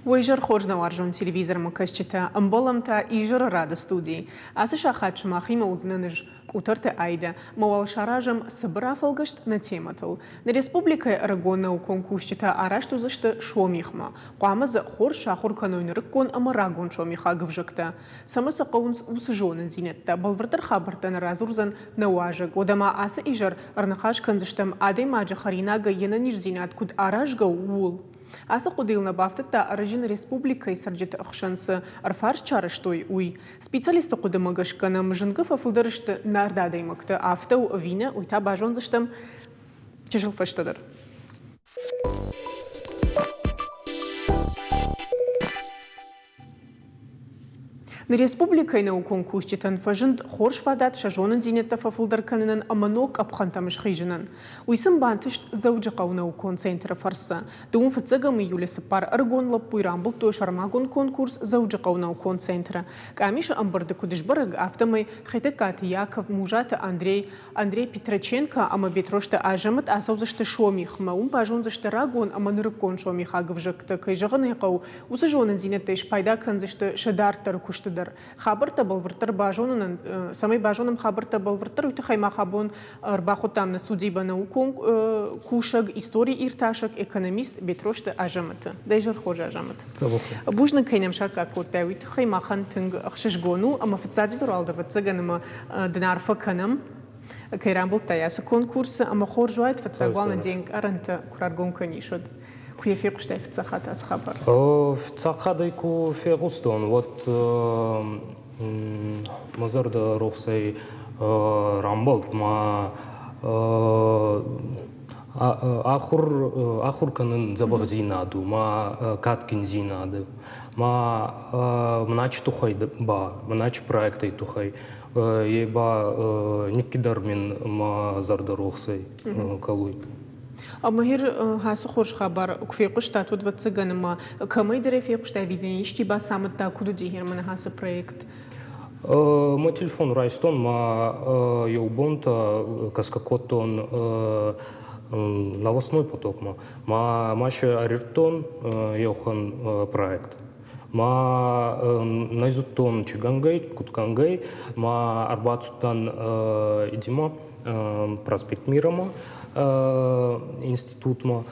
Уӕ изӕр хорз, нӕ уарзон телевизормӕ кӕсджытӕ, ӕмбӕлӕм та изӕры рады студийы. Ацы сахат сымахимӕ уыдзынӕн ӕз, Къутӕрты Айдӕ, ӕмӕ уал саразӕм цыбыр афӕлгӕст нӕ темӕтыл. Нӕ республикӕйы ӕрыгон наукон кусджытӕ арӕзт уыдзысты Сомихмӕ. Хъуамӕ дзы хорз сахуыр кӕной нырыккон ӕмӕ рагон сомихаг ӕвзӕгтӕ. Цӕмӕ сӕ хъӕуынц уыцы зонындзинӕдтӕ, бӕлвырддӕр хабӕрттӕ нӕ радзурдзӕн нӕ уазӕг. Уӕдӕ ма ацы изӕр ӕрныхас кӕндзыстӕм, адӕймаджы хӕринагӕй йе нӕниздзинад куыд аразгӕ у, ууыл. Ацы хъуыдыйыл нӕ бафтыдта ӕрӕджы нӕ республикӕйы цӕрджыты ӕхсӕн цы ӕрфарст сарӕзтой, уый. Специалистты хъуыдымӕ гӕсгӕ нӕм зынгӕ фӕфылдӕр сты нард адӕймӕгтӕ. Афтӕ у ӕви нӕ, уый та базондзыстӕм чысыл фӕстӕдӕр. Нӕ республикӕйы наукон кусджытӕн фӕзынд хорз фадат сӕ зонындзинӕдтӕ фӕфылдӕр кӕнынӕн ӕмӕ ног къӕпхӕнтӕм схизынӕн. Уый сын бантыст Дзӕуджыхъӕуы наукон центры фӕрцы. Дыууын фыццӕгӕм июлы цыппар ӕрыгон лӕппуйы рамбылдтой сӕрмагонд конкурс Дзӕуджыхъӕуы наукон центры. Къамисы ӕмбырды куыд сбӕрӕг, афтӕмӕй Хетӕгкаты Яков, Музаты Андрей, Андрей Петроченко ӕмӕ Бетрозты Азӕмӕт ацӕудзысты Сомихмӕ. Уым базондзысты рагон ӕмӕ нырыккон сомихаг ӕвзӕгтӕ. Кӕй зӕгъын ӕй хъӕуы, уыцы зонындзинӕдтӕй спайда кӕндзысты сӕ дарддӕры куысты дӕр. Хабӕрттӕ бӕлвырддӕр базонынӕн, цӕмӕй базонӕм хабӕрттӕ бӕлвырддӕр, уый тыххӕй мах абон ӕрбахуыдтам нӕ студийы наукон кусӕг, истори иртасӕг, экономист Бетрозты Азӕмӕты. Дӕ изӕр хорз, Азӕмӕт. Бузныг, кӕй нӕм саккаг кодтай, уый тыххӕй махӕн тынг ӕхсызгон у ӕмӕ фыццаджыдӕр уал дӕ ӕвӕццӕгӕн ӕмӕ дын арфӕ кӕнӕм, кӕй рамбылдтай ацы конкурсы ӕмӕ хорз уаид, фыццаг уал нын де нкъарӕнтӕ куы раргом кӕнис, уӕд. Куы йӕ фехъуыстай фыццаг хатт ацы хабар? Фыццаг хатт ӕй куы фехъуыстон, уӕд мӕ зӕрдӕ рохсӕй рамбӕлд. Ма ахуыр, ахуыр кӕнын дзӕбӕхдзинад у, ма кадгиндзинад. Ма мӕнӕ туххӕй ба, мӕнӕ проектӕй туххӕй е ба никкидӕр мин мӕ зӕрдӕ рохсӕй кӕлуй. Ӕмӕ ацы хорз хабар куы фехъуыстат, уӕд ӕвӕццӕгӕн ӕмӕ кӕмӕйдӕр ӕй фехъуыстай ӕви дын исчи бацамыдта, куыд уыди Германы ацы проект? Мӕ телефон райстон, ма еу бонтӕ кӕсгӕ кодтон новостной потокмӕ. Ма ма се ӕрирдтон еухан проект. Ма нӕ зудтон, чи гӕнгӕй, куд гӕнгӕй, ма ӕрбацудтӕн идима проспект Мира-ма институтмӕ.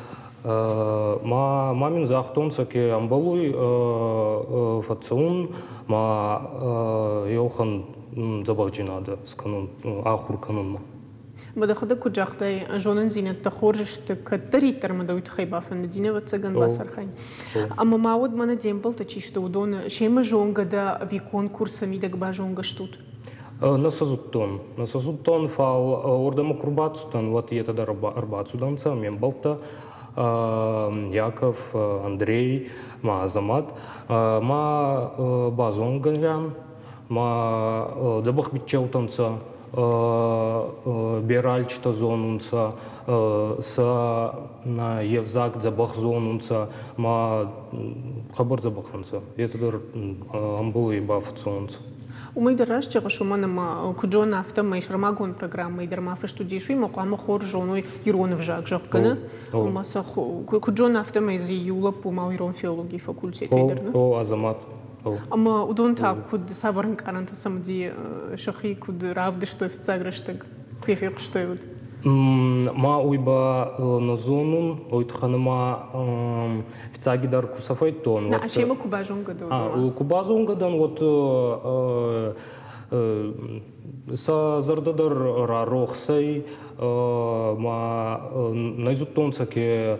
Ма, ма мин загътонцӕ, ке ӕмбӕлуй фӕццӕун, ма еуӕхӕн дзӕбӕхдзийнадӕ скӕнун, ахур кӕнунмӕ. Ма дӕхӕдӕг куд загътай, зонындзинӕдтӕ хорз сты, кӕддӕриддӕр ма дӕ уый тыххӕй бафӕндыди, ӕвӕццӕгӕн, бацархайын. Ӕмӕ ма уӕд мӕнӕ де мбӕлттӕ чи сты, уыдоны семӕ зонгӕ дӕ ӕви конкурсы мидӕг базонгӕ стут? Нӕ сӕ зудтон. Нӕ сӕ зудтон, фал уордӕмӕ ку рбацудтӕн, уӕд етӕ дӕр ӕрбацудӕнцӕ, ме мбӕлттӕ Яков, Андрей ма Азамат. Ма базонгӕ ма дзӕбӕх биччеутӕнцӕ, берӕ зонунцӕ, сӕ евзаг дзӕбӕх зонунцӕ, ма хъӕбӕр дзӕбӕх ӕнцӕ. Етӕ дӕр ӕмбулуй бафӕццӕунцӕ. Уымӕй дӕр раст зӕгъыс, уымӕн ӕмӕ куыд зонын, афтӕмӕй сӕрмагонд программӕйы дӕр ма фыст уыдис, уый ӕмӕ хъуамӕ хорз зоной ирон ӕвзаг, зӕгъгӕ, нӕ? Ӕмӕ сӕ куыд зонын, афтӕмӕй дзы иу лӕппу ма ирон филологийы факультетӕй дӕр, нӕ? О, Азамат. Ӕмӕ уыдон та куыд цавӕр ӕнкъарӕнтӕ сӕм уыди, сӕхи куыд равдыстой фыццаг рӕстӕг, куы йӕ фехъуыстой, уӕд? Ма уый ба нӕ зонун, уой туххӕн ма фиццагидӕр ку сӕ фӕйдтон, уӕд семӕ ку базонгӕ дӕ? Ку базонгӕ дӕн, уӕд сӕ зӕрдӕ дӕр рарохс ӕй, ма нӕ зудтонцӕ, ке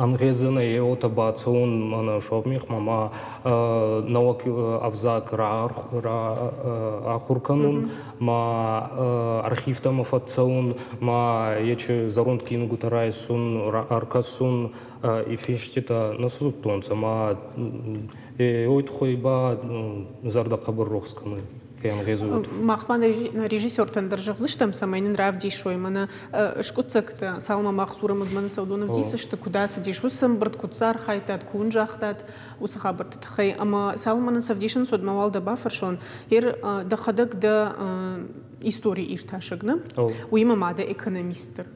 ӕнгъезӕнӕй уотӕ бацӕун мӕнӕ сомихмӕ ма нӕуӕг ӕвзаг раахур кӕнун, ма архивтӕмӕ фӕццӕун, ма ечи зӕронд кинугутӕ райсун, ӕркӕсун и финститӕ нӕ зудтонцӕ, ма уой туххӕй ба зӕрдӕ хъӕбӕр рохс кӕнуй. Ке ӕнгъезуй. Мах ма нӕ режиссертӕн дӕр зӕгъдзыстӕм, цӕмӕй нын равдисой мӕнӕ скъуыддзӕгтӕ, цалынмӕ мах дзурӕм, уӕдмӕ нын сӕ уыдон ӕвдисдзысты, куыд ацыдис уыцы ӕмбырд, куыд дзы архайдтат, куы уын загътат уыцы хабӕртты тыххӕй. Ӕмӕ цалынмӕ нын сӕ ӕвдисынц, уӕдмӕ уал дӕ бафӕрсон, ер дӕхӕдӕг дӕ истори иртасӕг, нӕ? Уыимӕ ма дӕ экономист дӕр.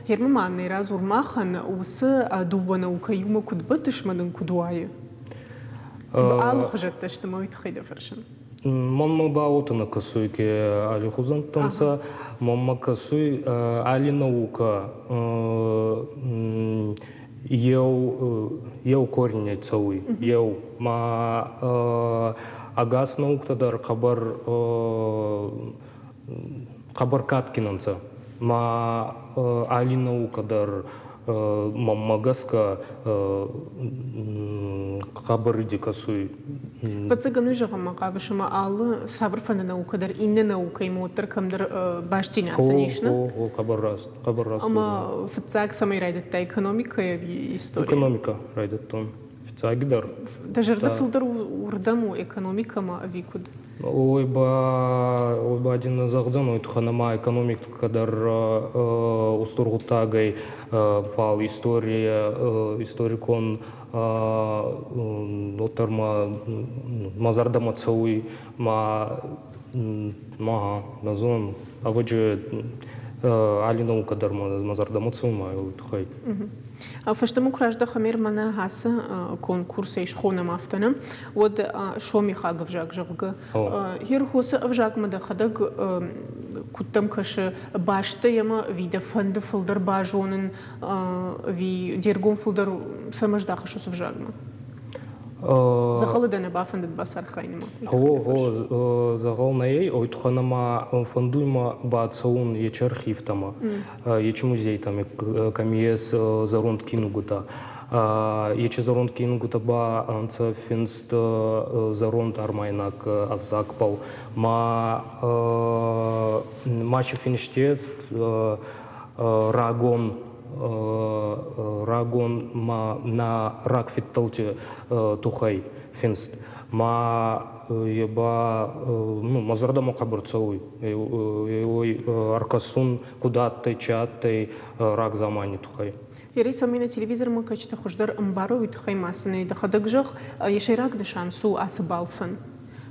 Гермӕ ма нӕ радзур махӕн, уыцы дыууӕ наукӕ иумӕ куыд бӕттыс мӕ дын куыд уайы? Алыхуызӕттӕ сты мӕ уый тыххӕй дӕ фӕрсын. Мӕнмӕ ба уотӕ нӕ кӕсуй, ке аллихузӕнттӕ нцӕ. Мӕнмӕ кӕсуй алли наукӕ еу еу корнӕй цӕуй, еу. Ма ӕгас науктӕ дӕр хъӕбӕр хъӕбӕр кадгин ӕнцӕ. Ма алли наукӕ дӕр мӕнмӕ гӕсгӕ хъӕбӕр иди кӕсуй. Фӕццӕгӕн уый зӕгъынмӕ хъавыс, ӕмӕ алы цавӕрфӕнды наукӕ дӕр иннӕ наукӕимӕ уӕддӕр кӕмдӕр бастдзинад сын ис, нӕ? О, хъӕбӕр раст, хъӕбӕр раст. Ӕмӕ фыццаг цӕмӕй райдыдта, экономикӕйӕ ӕви историйӕ? Экономикӕ райдыдтон. Фыццагидӕр. Дӕ зӕрдӕ фылдӕр уырдӕм у экономикӕмӕ ӕви куыд? Ой ба, ой ба дин нӕ зӕгъдзӕн, уой туххӕн ӕма экономикӕ дӕр устур гъуддаг ӕй, фал история, историкон уӕддӕр ма мӕ зӕрдӕмӕ цӕуй, ма ма нӕ зонун, ӕвӕджи алли наукӕ дӕр мӕ зӕрдӕмӕ цӕуй ма уой туххӕй. Фӕстӕмӕ куы раздӕхӕм мӕнӕ ацы конкурсӕй схонӕм афтӕ нӕ, уӕд сомихаг ӕвзаг, зӕгъгӕ. Херхосы ӕвзагмӕ дӕхӕдӕг куыд дӕм кӕсы, бӕстӕ йемӕ ӕви дӕ фӕнды фылдӕр базонын, ӕви де ргом фылдӕр цӕмӕ здахыс уыцы ӕвзагмӕ? Дзӕгъӕлы дӕ нӕ бафӕндыд бацархайынмӕ? Гъо, дзӕгъӕл нӕй, ой туххӕн ӕма фӕндуй мӕ бацӕун ечи архивтӕмӕ. Ечи музейтӕми кӕми ес зӕронд кинугутӕ. Ечи зӕронд кинугутӕ ба ӕнцӕ финст зӕронд армайнаг ӕвзагбӕл. Ма ма си финст ес рагон рагон ма нӕ рагфидтӕлти туххӕй финст. Ма е ба ну, мӕ зӕрдӕмӕ хъӕбӕр цӕуй. Уой ӕркӕсун куд адтӕй, чи адтӕй рагдзамани туххӕй. Ерисамина телевизормӕ кӕсджытӕ хуыздӕр ӕмбарой, уый тыххӕй ма сын ӕй дӕхӕдӕг зӕгъ, йӕ сӕйраг нысан цы у ацы балцӕн?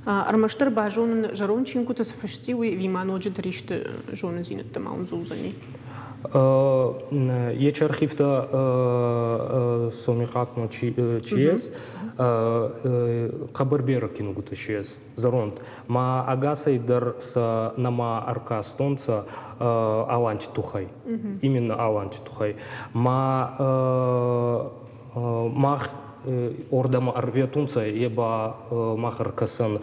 Ӕрмӕстдӕр базонын, зӕронд чингуыты цы фысти, уый ӕви ма ноджыдӕр исты зонындзинӕдтӕ ма уын дзурдзӕни? Ечи архивтӕ Сомихатмӕ чи ес, хъӕбӕр берӕ кинугутӕ си ес. Зӕронд. Ма ӕгасӕй дӕр сӕ нӕма ӕркастонцӕ аланти туххӕй. Именно аланти туххӕй. Ма мах ордӕмӕ ӕрветунцӕ, е ба мах ӕркӕсӕн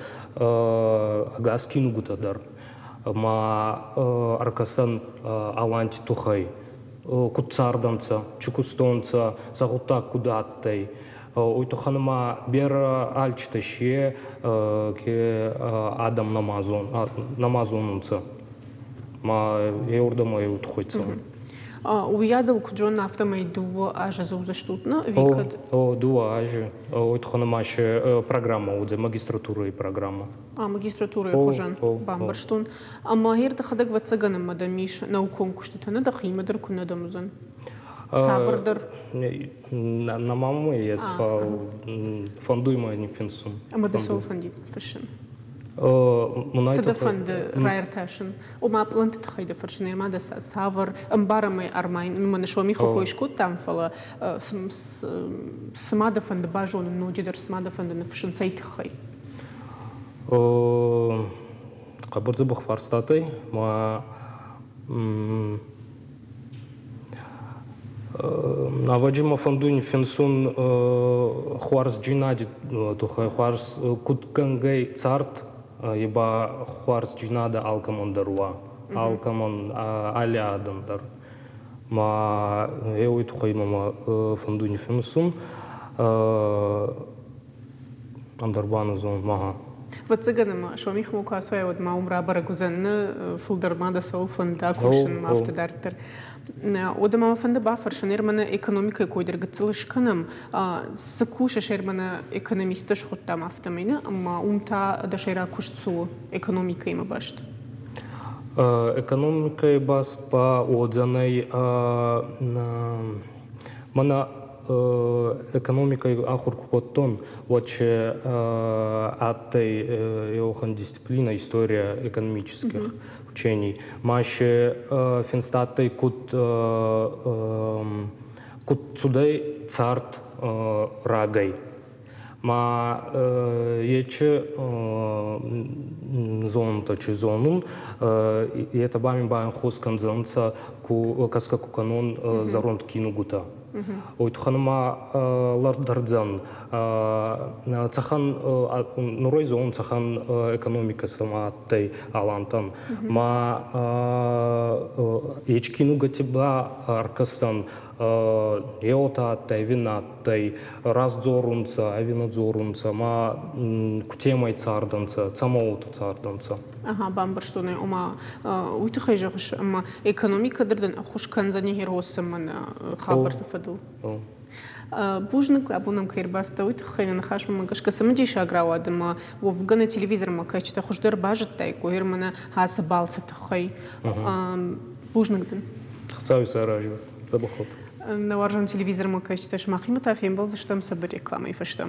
ӕгас кинугутӕ дӕр. Ма ӕркӕсӕн аланти туххӕй. Куд цардӕнцӕ, чи кустонцӕ, сӕ гъуддаг куд адтӕй. Уой туххӕн ма берӕ алчитӕ си ке адӕм нӕма зонунцӕ. Ма еурдӕмӕ еу туххӕй цӕун. Уыйадыл куыд зонын, афтӕмӕй дыууӕ азы дзурдзыстут, нӕ? Ӕви кӕд? О, дыууӕ азы. Уой туххӕн ма се программӕ уыдзӕн, магистратурӕйы программӕ. А, магистратурӕйы хуызӕн бамбӕрстон. Ӕмӕ гъер дӕхӕдӕг ӕвӕццӕгӕн ӕмӕ дӕм ис наукон куыстытӕ, нӕ дӕхимӕ дӕр куы нӕ дӕм уыдзӕн? Цавӕрдӕр? На маму ес, фал фӕндуй мӕ ниффинсун. Ӕма дӕ цӕуыл фӕндид фыссын? Цы дӕ фӕнды раиртасын? Ома пъланты тыххӕй дӕ фӕрсын, ӕмӕ дӕ цавӕр ӕмбарӕм ӕй армайын? Мӕнӕ сомихы кой скодтам, фӕлӕ цы ма дӕ фӕнды базонын ноджыдӕр, цы ма дӕ фӕнды ныффыссын, цӕй тыххӕй? Хъӕбӕр дзӕбӕх фарстатӕй ма Ӕвӕджи мӕ фӕндуй ниффинсун хуарзджийнади туххӕй, хуарз куд кӕнгӕй цард, е ба хуарзджийнадӕ алкӕмӕн дӕр уа, алкӕмӕн, алли адӕм дӕр. Ма е уой туххӕй мӕмӕ фӕндуй ниффинсун. Ӕндӕр ба нӕ зонун, ага. Ӕвӕццӕгӕн ӕмӕ Сомихмӕ куы ацӕуай, уӕд ма уым рабӕрӕг уыдзӕн, нӕ фылдӕр ма дӕ цӕуыл фӕнды акусын, афтӕ дарддӕр. Уӕдӕ ма мӕ фӕнды бафӕрсын, Ерманы экономикӕйы кой дӕр гыццыл скӕнӕм. Цы кусыс, Ерманы экономисттӕ схуыдтам афтӕмӕй, нӕ? Ӕмӕ уым та дӕ сӕйраг куыст цы у экономикӕимӕ баст? Экономикӕйы баст ба уодзӕнӕй мӕнӕ экономикӕй ахур ку кодтон, уӕд се адтӕй еуӕхӕн дисциплина история экономических учений. Ма се финст адтӕй куд куд цудӕй цард рагӕй. Ма ечи зонунтӕ чи зонун, етӕ ба мин баанхус кӕндзӕнцӕ ку кӕсгӕ ку кӕнон зӕронд кинугутӕ. Уой туххӕн ма лӕдӕрдзӕн, цӕхӕн нурӕй зонун цӕхӕн экономикӕ сӕмӕ адтӕй алантӕн. Ма ечи кинугути ба ӕркӕсӕн еуотӕ адтӕй, ӕви нӕ адтӕй, раст дзорунцӕ ӕви нӕ дзорунцӕ, ма кутемӕй цардӕнцӕ, цӕмӕ уотӕ цардӕнцӕ. Ага, бамбӕрстон ӕй, ома уый тыххӕй зӕгъыс, ӕмӕ экономикӕ дӕр дын ӕххуыс кӕндзӕни Геросимӕн хабӕртты фӕдыл. Бузныг, абон ӕм кӕй ӕрбацыдтӕ, уый тыххӕй нӕ ныхасмӕ гӕсгӕ цымыдисаг рауад ӕмӕ уӕвгӕ нӕ телевизормӕ кӕсджытӕ хуыздӕр базыдтаиккой ӕрмӕ ацы балцы тыххӕй. Бузныг дын. Хуыцауи сӕ аразӕд. Дзӕбӕх уӕд. Нӕ уарзон телевизормӕ кӕсджытӕ сымахимӕ та фембӕлдзыстӕм цыбыр рекламӕйы фӕстӕ.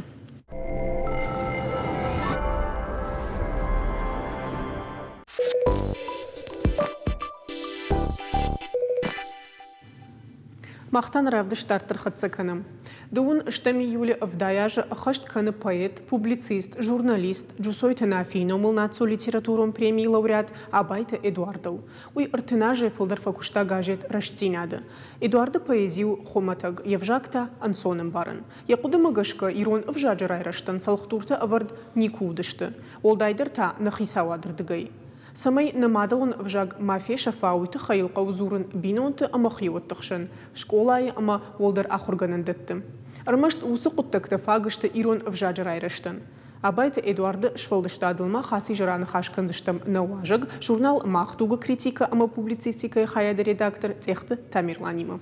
Мах та нӕ равдыст дарддӕр хӕццӕ кӕнӕм. Дыууын стӕм июлы 70 азы ӕххӕст кӕны поэт, публицист, журналист Джусойты Нафийы номыл национ литературон премийы лауреат Абайты Эдуардыл. Уый 30 азӕй фылдӕр фӕкуыста газет «Рӕстдзинад-ы». Эдуарды поэзи у хуымӕтӕг, йе взаг та ӕнцон ӕмбарын. Йӕ хъуыдымӕ гӕсгӕ, ирон ӕвзаджы райрӕзтӕн цӕлхдуртӕ ӕвӕрд никуы уыдысты, уӕлдайдӕр та нӕ хицауады рдыгӕй. Цӕмӕй нӕ мадӕлон ӕвзаг ма фесӕфа, уый тыххӕй йыл хъӕуы дзурын бинонты ӕмӕ хиуӕтты хсӕн, скъолайы ӕмӕ уӕлдӕр ахуыргӕнӕндӕтты. Ӕрмӕст уыцы хъуыддӕгтӕ фаг сты ирон ӕвзаджы райрӕзтӕн. Абайты Эдуарды сфӕлдыстадыл мах ацы изӕр аныхас кӕндзыстӕм нӕ уазӕг, журнал «Мах дуг-ы критикӕ ӕмӕ публицистикӕйы хайады редактор Цъехты Тамерланимӕ.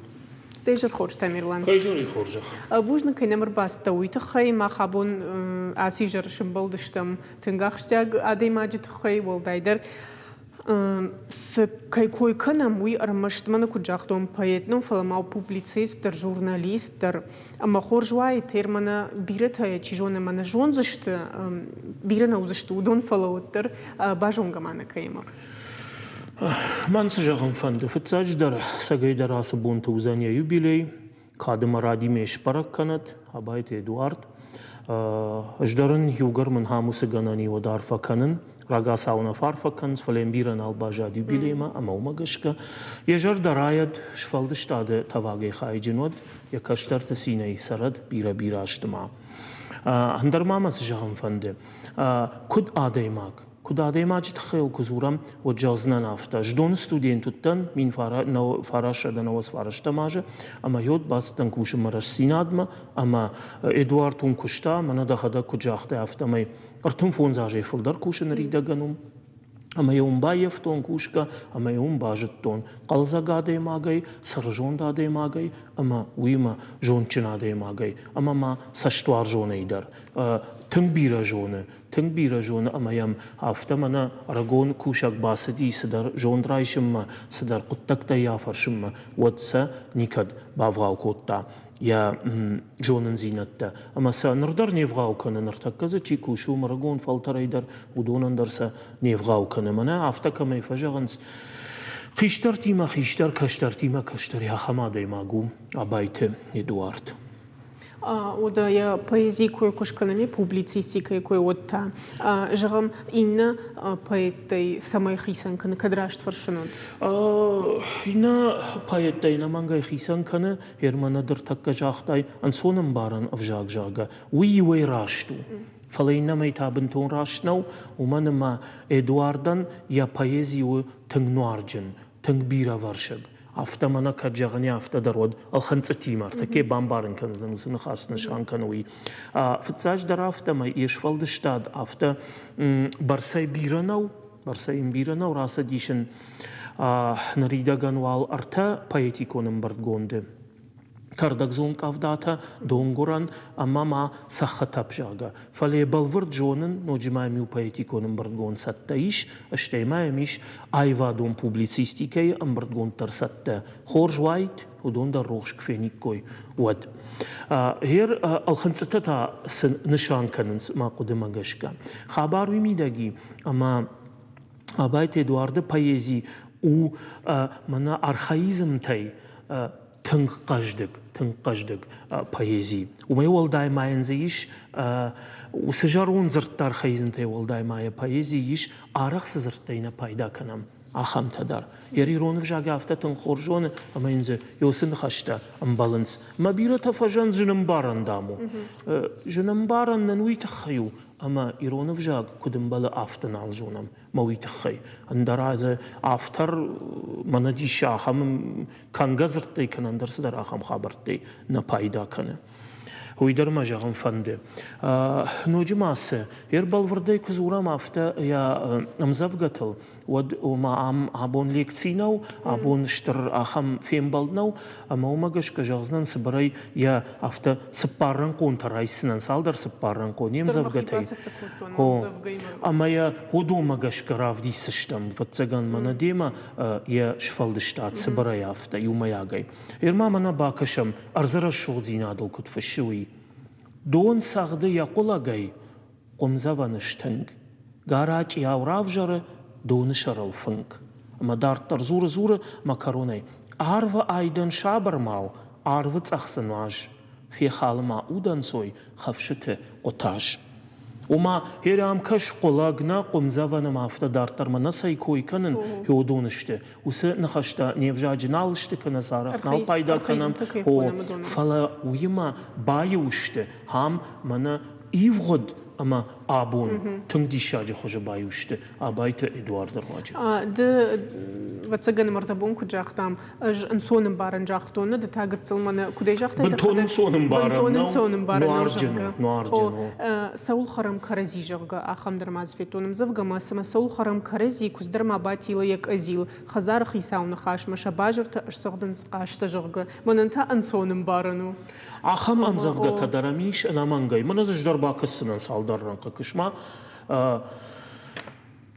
Дӕ изӕр хорз, Тамерлан. Кӕй зӕры хорзӕх. Бузныг, кӕй нӕм ӕрбацыдтӕ, уый тыххӕй. Мах абон ацы изӕр сӕмбӕлдыстӕм тынг ахсджиаг адӕймаджы тыххӕй, уӕлдайдӕр цы кӕй кой кӕнӕм, уый ӕрмӕст мӕнӕ куыд загътон, поэт нӕу, фӕлӕ ма у публицист дӕр, журналист дӕр. Ӕмӕ хорз уаид, мӕнӕ бирӕтӕ, чи зоны, мӕнӕ зондзысты, бирӕ нӕ уыдзысты уыдон, фӕлӕ уӕддӕр базонгӕ ма нӕ кӕимӕ. Мӕн цы зӕгъын фӕнды, фыццаджыдӕр, цӕгӕйдӕр ацы бонты уыдзӕн йӕ юбилей, кад ӕмӕ радимӕ сбӕрӕг кӕнӕд Абайты Эдуард. Ӕз дӕр ын иугӕр мын ахӕм уыцы гӕнӕн и, уӕд арфӕ кӕнын. Рагацау нӕ фӕарфӕ кӕнынц, фӕлӕ йын бирӕ нал баззад юбилеймӕ ӕмӕ уымӕ гӕсгӕ йӕ зӕрдӕ райӕд, сфӕлдыстады тӕвагӕй хайджын уӕд, йӕ кӕстӕрты цинӕй цӕрӕд бирӕ-бирӕ азты ма. Ӕндӕр ма мӕ цы зӕгъын фӕнды, куыд адӕймаг, Куыд адӕймаджы тыххӕй куы дзурӕм, уӕд зӕгъдзынӕн афтӕ. Ӕз студент уыдтӕн 1999 азы ӕмӕ йод бацыдтӕн кусынмӕ Рӕстдзинадмӕ ӕмӕ Эдуард уым куыста, мӕнӕ дӕхӕдӕг куыд загътай, афтӕмӕй 35 азӕй фылдӕр кусы ныридӕгӕн уым. Ӕмӕ йӕ уым баййӕфтон кусгӕ ӕмӕ йӕ уым базыдтон хъӕлдзӕг адӕймагӕй, сӕрзонд адӕймагӕй ӕмӕ уыимӕ зондджын адӕймагӕй ӕмӕ ма цӕстуарзонӕй дӕр. Тынг бирӕ зоны, тынг бирӕ зоны ӕмӕ йӕм афтӕ мӕнӕ ӕрыгон кусӕг бацыди цыдӕр зонд райсынмӕ, цыдӕр хъуыддӕгтӕ йӕ афӕрсынмӕ, уӕд сӕ никӕд бавгъау кодта йӕ зонындзинӕдтӕ. Ӕмӕ сӕ ныр дӕр не вгъау кӕны, ныртӕккӕ дзы чи кусы, уым ӕрыгон фӕлтӕрӕй дӕр, уыдонӕн дӕр сӕ не вгъау кӕны. Мӕнӕ афтӕ кӕмӕй фӕзӕгъынц, хистӕртимӕ хистӕр, кӕстӕртимӕ кӕстӕр, ахӕм адӕймаг у Абайты Эдуард. Уӕдӕ йӕ поэзийы кой куы скӕнӕм, йӕ публицистикӕйы кой, уӕд та, зӕгъӕм, иннӕ поэттӕй цӕмӕй хицӕн кӕны, кӕд раст фӕрсын уыд? Иннӕ поэттӕй ӕнӕмӕнгӕй хицӕн кӕны, Германы ныртӕккӕ загътай, ӕнцонӕмбарӕн ӕвзаг, зӕгъгӕ, уый иуӕй раст у. Фӕлӕ иннӕмӕй та бынтон раст нӕу, уымӕн ӕмӕ Эдуардӕн йӕ поэзи у тынг нуарджын, тынг бирӕвӕрсыг. Афтӕ мӕнӕ кӕд зӕгъын, афтӕ дӕр уӕд ӕлхынцъытимӕ ӕртӕккӕ бамбарын кӕндзӕн уыцы ныхас нысан кӕны уый. Фыццаджыдӕр афтӕмӕй йе сфӕлдыстад афтӕ бӕрцӕй бирӕ нӕу, бӕрцӕй йын бирӕ нӕу, рацыдис ын ныридӕгӕн уал ӕртӕ поэтикон ӕмбырдгонды. Кӕрдӕгдзон къӕвдатӕ, донгуырӕн ӕмӕ ма цӕххытӕп, зӕгъгӕ. Фӕлӕ йӕ бӕлвырд зонын, ноджы ма йӕм иу поэтикон ӕмбырдгонд цӕттӕ ис, стӕй ма йӕм ис аивадон публицистикӕйы ӕмбырдгонд дӕр цӕттӕ. Хорз уаид, уыдон дӕр рухс куы фениккой, уӕд. Гъер ӕлхынцъытӕ та цы нысан кӕнынц мӕ хъуыдымӕ гӕсгӕ? Хабар уый мидӕг и, ӕмӕ Абайты Эдуарды поэзи у мӕнӕ архаизмтӕй тынг хъӕздыг, тынг хъӕздыг поэзи. Уымӕй уӕлдай ма йын дзы ис, уыцы зӕронд дзырдты архаизмтӕй уӕлдай ма йӕ поэзийы ис, арӕх цы дзырдтӕй нӕ пайда кӕнӕм, ахӕмтӕ дӕр. Йӕ ирон ӕвзаг афтӕ тынг хорз зоны, ӕмӕ йын дзы уыцы ныхӕстӕ ӕмбӕлынц. Мӕ бирӕтӕ фӕзӕн зынӕмбарӕн, дам у. Зынӕмбарӕн нын уый тыххӕй у, ӕмӕ ирон ӕвзаг куыд ӕмбӕлы, афтӕ нал зонӕм. Мӕ уый тыххӕй. Ӕндӕра дзы автор мӕнӕ диссаг ахӕм кӕнгӕ дзырдтӕй кӕнӕ ӕндӕр цыдӕр ахӕм хабӕрттӕй нӕ пайда кӕны. Уый дӕр мӕ зӕгъын фӕнды. Ноджы ма цы, ӕрбӕлвырдӕй куы дзурӕм афтӕ йӕ ӕмдзӕвгӕтыл, уӕд ома ам абон лекци нӕу, абон стыр ахӕм фембӕлд нӕу, ӕмӕ уымӕ гӕсгӕ зӕгъдзынӕн цыбырӕй йӕ афтӕ цыппаррӕнхъонтӕ райсдзынӕн, цалдӕр цыппаррӕнхъон не мдзӕвгӕтӕй. Ӕмӕ йӕ уыдонмӕ гӕсгӕ равдисдзыстӕм, ӕвӕццӕгӕн, мӕнӕ демӕ йӕ сфӕлдыстад цыбырӕй афтӕ, иумӕйагӕй. Ир-ма мӕнӕ бакӕсӕм, ӕрдзы рӕсугъддзинадыл куыд фыссы, уый. Дон цӕгъды йӕ хъуылӕгӕй, хъуымдзӕвӕны стынг. Гарачъиау равзӕры доны сӕрыл фынк. Ӕмӕ дарддӕр дзуры-дзуры мӕ кӕронӕй. Арвы айдӕн сабыр мал, арвы цъӕх цы нуаз. Фехалы ма удӕнцой хӕфсыты хъуытаз. Ома, ерӕм кӕс хъуылӕг нӕ хъуымдзӕвӕн ӕмӕ афтӕ дарддӕр мӕ нӕ цӕй кой кӕнын, уыдон сты. Уыцы ныхӕстӕ не взаджы нал сты кӕнӕ сӕ арӕх нал пайда кӕнӕм. О, фӕлӕ уыимӕ баиу сты ам мӕнӕ ивгъуыд ӕмӕ абон тынг диссаджы хуызы баиу сты Абайты Эдуарды руаджы. Ды, ӕвӕццӕгӕн, мӕрдӕбон куыд загътам, ӕз ӕнцон ӕмбарӕн загътон, ды та гыццыл мӕнӕ куыдӕй загътай? Бынтон ӕнцон ӕмбарӕн Бынтон ӕнцон ӕмбарӕн нӕу, нуарджын зӕгъгӕ. нуарджын у. Цӕуыл хӕрӕм кӕрӕдзи, зӕгъгӕ, ахӕм дӕр ма дзы федтон ӕмдзӕвгӕ ӕмӕ цымӕ цӕуыл хӕрӕм кӕрӕдзи, куыдз дӕр ма батилы йӕ къӕдзил, хӕдзары хицау ныхасмӕ сӕ базыртӕ ӕсцӕгъдынц хъӕстӕ, зӕгъгӕ. Мӕнӕн та ӕнцон ӕмбарӕн у. Ахӕм ӕмдзӕвгӕтӕ дӕр ӕм ис ӕнӕмӕнгӕй. Мӕнӕ дзы ӕз дӕр бакӕсдзынӕн цалдӕр рӕнхъы куысмӕ.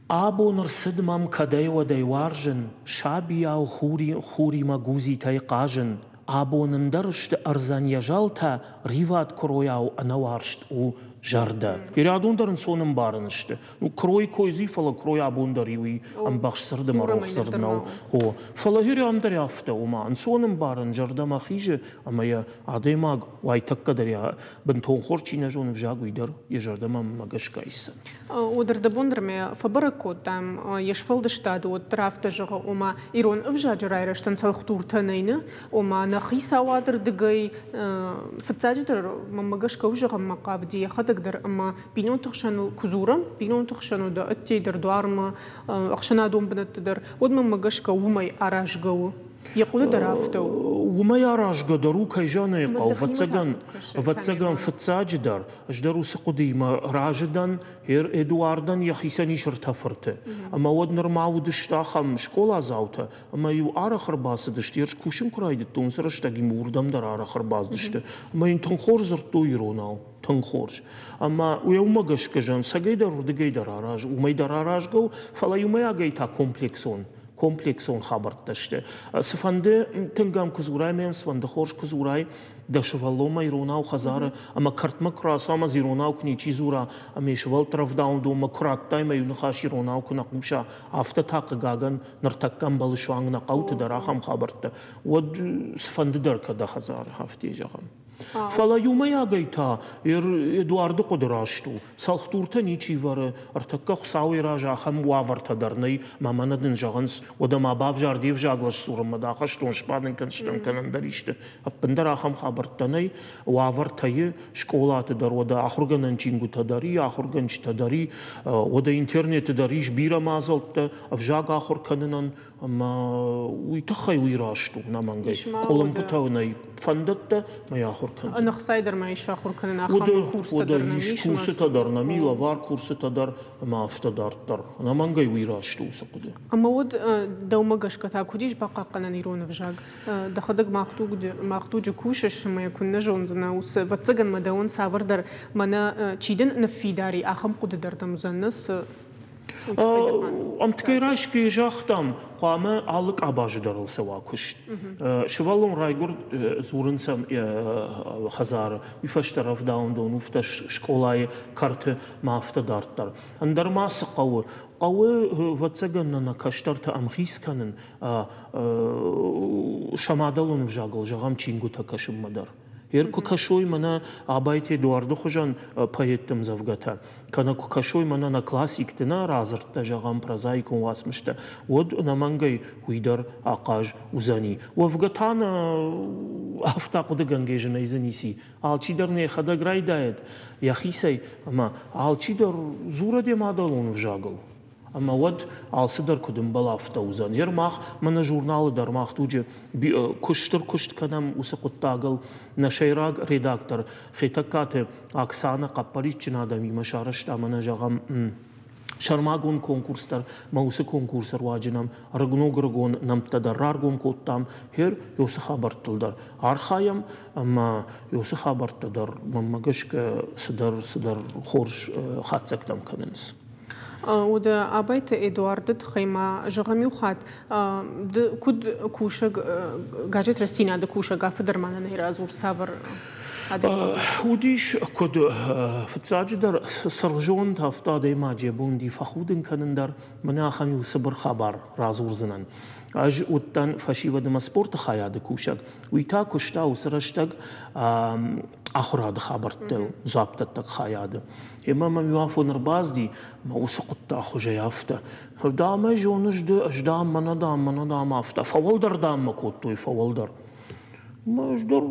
Абон ӕрцыд мӕм кӕдӕй-уӕдӕй уарзын, Сабийау хуримӕ гудзитӕй хъазын. Абон ӕндӕр сты ӕрдзӕн йӕ зӕлтӕ, Ривӕд куыройау ӕнӕуарзт у зӕрдӕ. Ирӕдон дӕр ӕнцон ӕмбарын сты. Ну, куырой кой дзы, фӕлӕ куырой абон дӕр иу ӕмбӕхст дзырд ӕмӕ рох дзырд нӕу. О, фӕлӕ Ирӕн дӕр афтӕ, ома ӕнцон ӕмбарын зӕрдӕмӕ хизы ӕмӕ йӕ адӕймаг уайтӕккӕ дӕр йӕ бынтон хорз чи нӕ зоны взаг, уый дӕр йӕ зӕрдӕмӕ гӕсгӕ исдзӕн. Уӕдӕрдӕбон дӕр мӕ фӕбӕрӕг кодтам, йе сфӕлдыстады уӕддӕр афтӕ зӕгъы, ома ирон ӕвзаджы райрӕзтӕн цӕлхдуртӕ нӕй, нӕ? Ома нӕ хицауады рдыгӕй фыццаджыдӕр мӕнмӕ гӕсгӕ у зӕгъынмӕ хъавыди йӕхӕдӕг дӕр ӕмӕ бинонты хсӕн куы дзурӕм, бинонты хсӕн уӕдӕ ӕддейы дӕр дуармӕ, ӕхсӕнадон бынӕтты дӕр, уӕд мӕнмӕ гӕсгӕ уымӕй аразгӕ у. Йӕ хъуыды дӕр афтӕ у. Уымӕй аразгӕ дӕр у, кӕй зӕгъын ӕй хъӕуы, ӕвӕццӕгӕн, ӕвӕццӕгӕн фыццаджыдӕр, ӕз дӕр уыцы хъуыдыимӕ разы дӕн, Эдуардӕн йӕхицӕн ис ӕртӕ фырты. Ӕмӕ уӕд нырма уыдысты ахӕм скъоладзаутӕ, ӕмӕ-иу арӕх ӕрбацыдысты, ӕз кусын куы райдыдтон, уыцы рӕстӕг-иу уырдӕм дӕр арӕх ӕрбацыдысты. Ӕмӕ йын тынг хорз дзырдтой иронау, тынг хорз. Ӕмӕ уымӕ гӕсгӕ зӕгъын, цӕгӕй дӕр уырдыгӕй дӕр араз, уымӕй дӕр аразгӕ у, фӕлӕ иумӕйагӕй та комплексон комплексон хабӕрттӕ сты. Цыфӕнды тынг ӕм куы дзурай, ӕмӕ цыфӕнды хорз куы дзурай, дӕ сывӕллонмӕ иронау хӕдзары ӕмӕ кӕртмӕ куы рацӕуа ӕмӕ дзы иронау куы ничи дзура, ӕмӕ йӕ сывӕллӕтты рӕвдауӕндонмӕ куы раттай ӕмӕ иу ныхас иронау куы нӕ хъуса, афтӕ та, хъыгагӕн, ныртӕккӕ ӕмбӕлы суанг нӕ хъӕуты дӕр ахӕм хабӕрттӕ, уӕд цыфӕнды дӕр кӕд дӕ хӕдзары, афтӕ зӕгъӕм. Фӕлӕ иумӕйагӕй та Эдуарды хъуыды раст у. Цӕлхдуртӕ ничи вӕры, ӕртӕккӕ Хуыцауӕй разы ахӕм уавӕртӕ дӕр нӕй, мӕ мӕнӕ дын зӕгъынц, уӕдӕ ма бавзар де взагыл сдзурынмӕ дӕ ахӕстон сбадын кӕн, стӕм кӕн ӕндӕр исты. Ӕппындӕр ахӕм хабӕрттӕ нӕй. Уавӕртӕ скъолаты дӕр уӕдӕ ахуыргӕнӕн чингуытӕ дӕр и, ахуыргӕнджытӕ дӕр и, уӕдӕ интернеты дӕр ис бирӕ мадзӕлттӕ ӕвзаг ахуыр кӕнынӕн. Ӕмӕ уый тыххӕй уый раст у, ӕнӕмӕнгӕй. Къуылымпытӕ нӕй фӕндӕттӕ мӕ ахуыр кӕндзӕн. Ӕнӕхцай дӕр ма ис ахуыр кӕнын ахӕм курсытӕ дӕр нӕм ис. Курсытӕ дӕр нӕм и, лӕвар курсытӕ дӕр ӕмӕ афтӕ дарддӕр. Ӕнӕмӕнгӕй уый раст у уыцы хъуыды. Ӕмӕ уӕд дӕумӕ гӕсгӕ та куыд ис бахъахъхъӕнӕн ирон ӕвзаг? Дӕхӕдӕг мах дуджы кусыс ӕмӕ йӕ куыннӕ зондзынӕ, уыцы, ӕвӕццӕгӕн мӕ дӕуӕн цавӕрдӕр мӕнӕ чи дын ныффидар и, ахӕм хъуыды дӕр дӕм уыдзӕн, нӕ цы? Ӕмткӕй райсгӕйӕ загътам, хъуамӕ алы къабазы дӕр ыл цӕуа куыст. Сывӕллон райгуырд, дзурынц ӕм хӕдзары, уый фӕстӕ рӕвдауӕндон, уфтӕ скъолайы кӕрты ма афтӕ дарддӕр. Ӕндӕр ма цы хъӕуы? Хъӕуы, ӕвӕццӕгӕн, нӕ нӕ кӕстӕрты ӕмхиц кӕнын, сӕ мадӕлон ӕвзагыл, зӕгъӕм, чингуытӕ кӕсынмӕ дӕр. Ер куы кӕсой мӕнӕ Абайты Эдуарды хуызӕн поэтты ӕмдзӕвгӕтӕ, кӕнӕ куы кӕсой мӕнӕ нӕ классикты нӕ радзырдтӕ, зӕгъӕм, прозаикон уацмыстӕ, уӕд ӕнӕмӕнгӕй уый дӕр ахъаз уыдзӕни. Уӕвгӕ та нӕ афтӕ хъуыдыгӕнгӕ зынӕй дзы ници. Алчидӕр нӕ йӕхӕдӕг райдайӕд йӕхицӕй ӕмӕ алчидӕр дзурӕд йӕ мадӕлон ӕвзагыл. Ӕмӕ уӕд алцыдӕр куыд ӕмбӕлы, афтӕ уыдзӕн. Ер мах, мӕнӕ журналы дӕр мах дуджы куы стыр куыст кӕнӕм уыцы хъуыддагыл, нӕ сӕйраг редактор Хетӕгкаты Оксанӕ хъӕппӕрисджын адӕмимӕ сарӕзта мӕнӕ зӕгъӕм сӕрмагонд конкурс дӕр мӕ уыцы конкурсы руаджы нӕм ногрыгон нӕмттӕ дӕр раргом кодтам. Хер уыцы хабӕрттыл дӕр архайӕм ӕмӕ уыцы хабӕрттӕ дӕр мӕнмӕ гӕсгӕ цыдӕр цыдӕр хорз хатдзӕгтӕм кӕнынц. Уӕдӕ Абайты Эдуарды тыххӕй ма зӕгъӕм иу хатт, ды куыд кусӕг, газет Рӕстдзинад-ы кусӕг, афтӕ дӕр ма нын ӕй радзур, цавӕр адӕймаг? Уыдис, куыд фыццаджыдӕр цыргъзонд, афтӕ адӕймаджы бон уыди фӕхудын кӕнын дӕр. Мӕнӕ ахӕм иу цыбыр хабар радзурдзынӕн. Ӕз уыдтӕн фӕсивӕд ӕмӕ спорты хайады кусӕг. Уый та куыста уыцы рӕстӕг ахуырады хабӕртты дзуапдӕттӕг хайады. Ӕмӕ мӕм иу афон ӕрбацыди, мӕ уыцы хъуыддагхуызӕй афтӕ. Дам ӕй зоныс ды, ӕз дам, мӕнӕ дам, мӕнӕ дам афтӕ. Фӕуӕлдӕр дам мӕ кодтой, фӕуӕлдӕр. Мӕ ӕз дӕр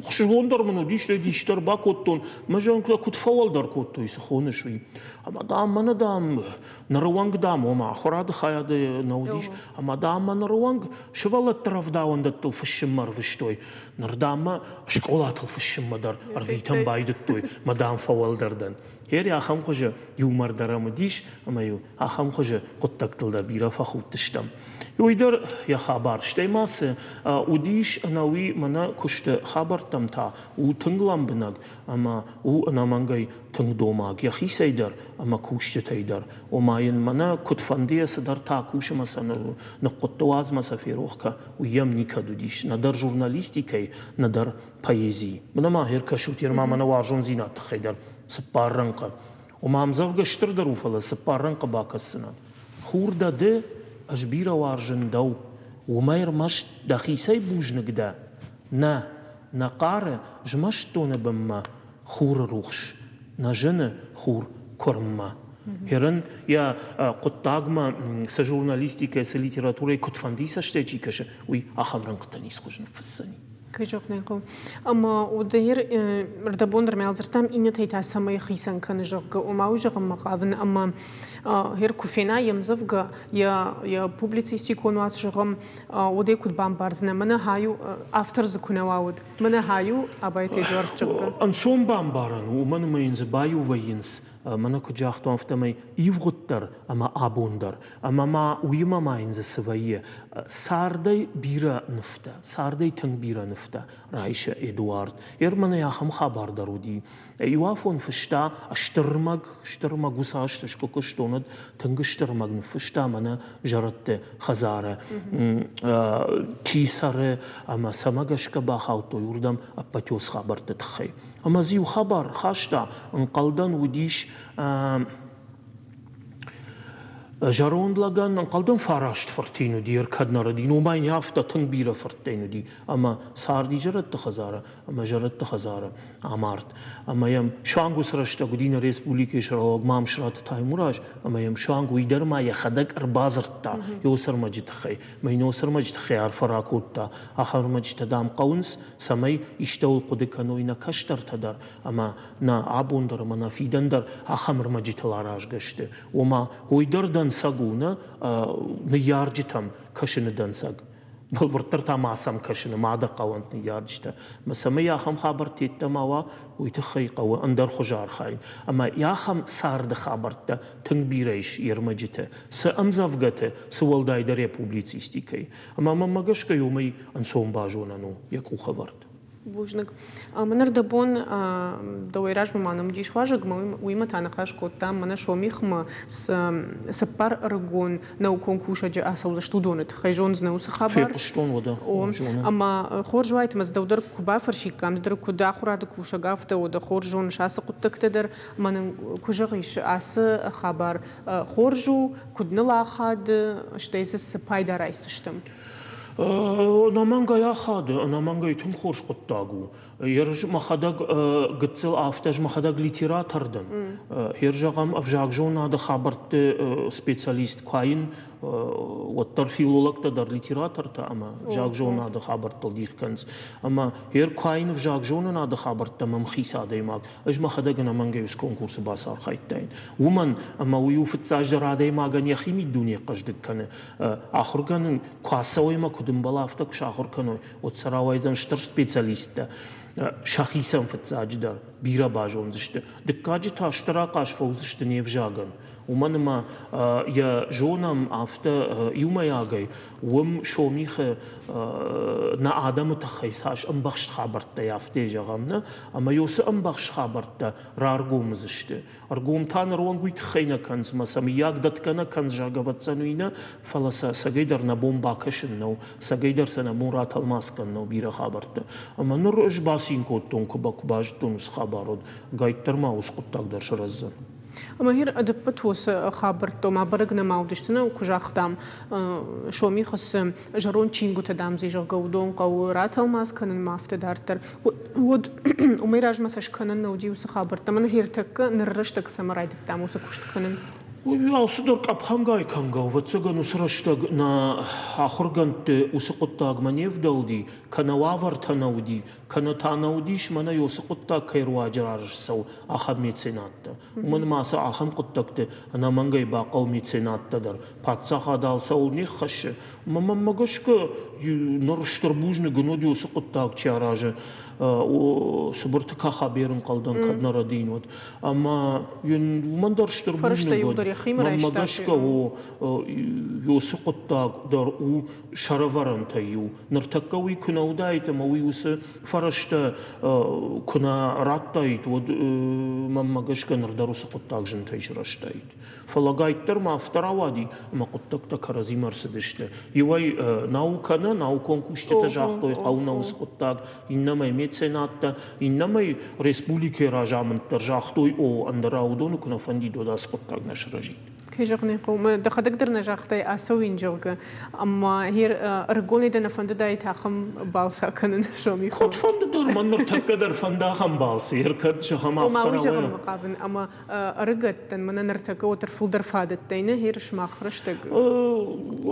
хсызгон дӕр мын уыдис, дис дӕр бакодтон. Мӕ зӕгъын, куыд фӕуӕлдӕр кодтой, цы хоныс, уый. Ӕмӕ дам, мӕнӕ дам, ныры онг дам, ома ахуырады хайады нӕ уыдис, ӕмӕ дам, мӕ ныры онг сывӕллӕтты рӕвдауӕндӕттыл фыссынмӕ ӕрвыстой. Ныр дам мӕ скъолатыл фыссынмӕ дӕр ӕрвитын байдыдтой, мӕ дам фӕуӕлдӕр дӕн. Гъер ахӕм хуызы юмор дӕр ӕм уыдис, ӕмӕ-иу ахӕм хуызы хъуыддӕгтыл дӕр бирӕ фӕхудтыстӕм. Уый дӕр йӕ хабар. Стӕй ма цы уыдис ӕнӕуи мӕнӕ куысты хабӕрттӕм та у тынг лӕмбынӕг ӕмӕ у ӕнӕмӕнгӕй тынг домаг йӕхицӕй дӕр ӕмӕ кусджытӕй дӕр. Ома йын мӕнӕ куыдфӕндыйӕ цыдӕртӕ акус ӕмӕ сӕ ныхъхъуытты уадз мӕ сӕ ферох кӕ, уый йӕм никӕд уыдис, нӕдӕр журналистикӕйы, нӕдӕр поэзийы. Мӕнӕ ма ӕркӕсут, ма мӕнӕ уарзондзинад тыххӕй дӕр цыппар рӕнхъы. Ома ӕмдзӕвгӕ стырдӕр у, фӕлӕ цыппар рӕнхъы бакӕсдзынӕн. Хур дӕ ды, ӕз бирӕ уарзын дӕу, уымӕй ӕрмӕст дӕхицӕй бузныг дӕ? Нӕ, нӕ хъары змӕст доны бынмӕ хуры рухс, нӕ зыны хур куырммӕ. Ерын йӕ хъуыддагмӕ цы журналистикӕ, цы литературӕйы куыдфӕндыйы цӕстӕй чи кӕсы, уый ахӕм рӕнхъытӕ ницыхуызы ныффыссӕни. Кӕй зӕгъын ӕй хъӕуы. Ӕмӕ уыдӕр ӕрдӕбон дӕр мӕ дзырдтам, иннӕтӕй та цӕмӕй хицӕн кӕны, зӕгъгӕ, ома уый зӕгъынмӕ хъавын ӕмӕ гъер куы фена йе мдзӕвгӕ, йӕ публицистикон уац, зӕгъӕм, уӕд ӕй куыд бамбардзынӕ, мӕнӕ хай-у, автор дзы куы нӕ уа, уӕд. Мӕнӕ хай-у Абайты Эдуард, зӕгъгӕ. Ӕнцон бамбарӕн у, уымӕн ӕмӕ йын дзы баиу вӕййынц, мӕнӕ куыд загътон, афтӕмӕй ивгъуыд дӕр ӕмӕ абон дӕр. Ӕмӕ ма уыимӕ ма йын дзы цы вӕййы, цардӕй бирӕ нывтӕ, цардӕй тынг бирӕ нывтӕ райсы Эдуард. Ерманӕй ахӕм хабар дӕр уыди. Иу афон фыста стыр рмӕг, стыр рмӕг уыцы азты скуы куыстон, уӕд тынг стыр рмӕг ныффыста мӕнӕ зӕрӕдты хӕдзары чи цӕры ӕмӕ цӕмӕ гӕсгӕ бахаудтой, уырдӕм ӕппӕтёс хабӕртты тыххӕй. Ӕмӕ дзы иу хабар хаста, ӕнхъӕлдӕн уыдис. Зӕронд лӕгӕн ӕнхъӕлдӕн фараст фырты йын уыди, ӕркӕд нӕ рыди, уымӕй не афтӕ тынг бирӕ фырттӕ йын уыди, ӕмӕ царди зӕрӕдты хӕдзары ӕмӕ зӕрӕдты хӕдзары амард. Ӕмӕ йӕм суанг уыцы рӕстӕг уыди нӕ республикӕйы сӕргълӕууӕг Мамсыраты Таймураз, ӕмӕ йӕм суанг уый дӕр ма йӕхӕдӕг ӕрбадзырдта йӕ ӕрмӕджы тыххӕй. Ӕмӕ йын уыцы ӕрмӕджы тыххӕй арфӕ ракодта. Ахӕм ӕрмӕджытӕ, дам, хъӕуынц, цӕмӕй истӕуыл хъуыды кӕной нӕ кӕстӕртӕ дӕр ӕмӕ нӕ абон дӕр ӕмӕ нӕ фидӕн дӕр ахӕм ӕрмӕджытыл аразгӕ сты. Ома, уый дӕр дӕнцӕг у нӕ ныййарджытӕм кӕсыны дӕнцӕг. Бӕлвырддӕр та ма сӕм кӕсыны мады хъӕуӕнт ныййарджытӕ. Ӕмӕ цӕмӕй ахӕм хабӕрттӕ йеддӕмӕ уа, уый тыххӕй хъӕуы ӕндӕр хуызы архайын. Ӕмӕ ахӕм царды хабӕрттӕ тынг бирӕ ис йе рмӕджыты, цы ӕмдзӕвгӕты, цы уӕлдайдӕр йӕ публицистикӕйы. Ӕмӕ мӕнмӕ гӕсгӕ уымӕй ӕнцон базонӕн у йӕ къухӕвӕрд. Бузныг. Ӕмӕ ныр дӕ бон дӕуӕй размӕ ма нӕм уыдис уазӕгмӕ, уыимӕ та ныхас кодтам, мӕнӕ Сомихмӕ цы цыппар ӕрыгон наукон кусӕджы ацӕудзысты, уыдоны тыххӕй зондзынӕ уыцы хабар. Фехъуыстон уӕдӕ. О, ӕмӕ хорз уаид, ӕмӕ дзы дӕу дӕр куы бафӕрсиккам, ды дӕр куыд ахуырады кусӕг, афтӕ уӕдӕ хорз зоныс ацы хъуыддӕгтӕ дӕр. Ӕмӕ нын куы зӕгъис, ацы хабар хорз у, куыд ныл ахады, стӕй дзы цы пайда райсдзыстӕм? Ӕнӕмӕнгӕй ахады, ӕнӕмӕнгӕй тынг хорз хъуыддаг у. Ерыс мӕхӕдӕг гыццыл афтӕ ӕз мӕхӕдӕг литератор дӕн. Хер зӕгъӕм, ӕвзагзонады хабӕртты специалист куы аин, уӕддӕр филологтӕ дӕр литератортӕ ӕмӕ ӕвзагзонады хабӕрттыл дих кӕнынц. Ӕмӕ хер куы аин ӕвзагзонынады хабӕрттӕм ӕмхиц адӕймаг, ӕз мӕхӕдӕг ӕнӕмӕнгӕй уыцы конкурсы бацархайдтаин. Уымӕн ӕмӕ уый у фыццаджыдӕр адӕймагӕн йӕхи миддуне хъӕздыг кӕны. Ахуыргӕнын куы ацӕуой ӕмӕ куыд ӕмбӕлы, афтӕ куы сахуыр кӕной, уӕд сӕ рауайдзӕн стыр специалисттӕ. Сӕхицӕн фыццаджыдӕр бирӕ базондзысты. Дыккаджы та стыр ахъаз фӕуыдзысты не взагӕн. Уымӕн ӕмӕ йӕ зонӕм афтӕ иумӕйагӕй, уым Сомихы нӕ адӕмы тыххӕй цас ӕмбӕхст хабӕрттӕй афтӕ зӕгъӕм, нӕ? Ӕмӕ уыцы ӕмбӕхст хабӕрттӕ раргом уыдзысты. Ӕргом та ныронг уый тыххӕй нӕ кӕнынц, ӕмӕ сӕ мыййаг дӕтгӕ нӕ кӕнынц, зӕгъгӕ, ӕвӕццӕн уый нӕ, фӕлӕ сӕ ӕцӕгӕйдӕр нӕ бон бакӕсын нӕу, ӕцӕгӕйдӕр сӕ нӕ бон ратӕлмац кӕнын нӕу бирӕ хабӕрттӕ. Ӕмӕ ныр ӕз бацин кодтон, куы базыдтон уыцы хабар, уӕд гайддӕр ма уыцы хъуыддаг дӕр сырӕздзӕн. Ӕмӕ гъер ӕдӕппӕт уыцы хабӕрттӕ ма бӕрӕг нӕма уыдысты, нӕ куы загътам, Сомихы цы зӕронд чингуытӕ, дам, дзы, зӕгъгӕ, уыдон хъӕуы ратӕлмац кӕнынмӕ афтӕ дарддӕр. Уӕд уымӕй размӕ сӕ скӕнӕн нӕ уыди уыцы хабӕрттӕ. Мӕнӕ ӕртӕккӕ ныр рӕстӕг цӕмӕ райдыдтам уыцы куыст кӕнын? Уый алцыдӕр къӕпхӕнгай кӕнгӕ, ӕвӕццӕгӕн, уыцы рӕстӕг нӕ ахуыргӕндты уыцы хъуыддагмӕ не вдӕлди, кӕнӕ уавӕртӕ нӕ уыди, кӕнӕ та нӕ уыдис, мӕнӕ уыцы хъуыддаг кӕй руаджы арӕзт цӕуы, ахӕм меценаттӕ. Уымӕн ӕмӕ ацы ахӕм хъуыддӕгты ӕнӕмӕнгӕй бахъӕуы меценаттӕ дӕр. Паддзахад алцӕуыл не ххӕссы. Ӕмӕ мӕнмӕ гӕсгӕ ныр стыр бузныг ын уыд, уыцы хъуыддаг чи аразы, Цыбырты Кахабер ӕнхъӕлдӕн кӕд нӕ рӕдийын уӕд. Ӕмӕ йын уымӕн дӕр стыр бузныг уыд. Мӕнмӕ гӕсгӕ уыцы хъуыддаг дӕр у сӕрӕвӕрӕнтӕй иу. Ныртӕккӕ уый куы нӕ уыдаид ӕмӕ уый уыцы фӕрӕзтӕ куы нӕ радтаид, уӕд мӕнмӕ гӕсгӕ ныр дӕр уыцы хъуыддаг зынтӕй сырӕзтаид. Фӕлӕ гайддӕр ма афтӕ рауади, ӕмӕ хъуыддӕгтӕ кӕрӕдзимӕ ӕрцыдысты. Иуӕй наукӕ нӕ, наукон кусджытӕ загътой, хъӕуы нӕ уыцы хъуыддаг, иннӕмӕй меценаттӕ, иннӕмӕй республикӕйы разамынд дӕр загътой, о, ӕндӕра уыдоны куы нӕ фӕндид, уӕд ацы хъуыддаг нӕ сырӕзид. Кӕй зӕгъын ӕй хъӕуы, дӕхӕдӕг дӕр нӕ загътай ацӕуин, зӕгъгӕ, ӕмӕ ӕрыгонӕй дӕ нӕ фӕндыдаид ахӕм балц акӕнын Сомихмӕ? Куыд фӕнды дӕр, мӕн ныртӕккӕ дӕр фӕнды ахӕм балц, ӕркӕд зӕгъӕм афтӕ Ома уый зӕгъынмӕ хъавын, ӕмӕ ӕрыгӕттӕн мӕнӕ ныртӕккӕ уӕддӕр фылдӕр фадӕттӕй нӕ херы сымах рӕстӕг?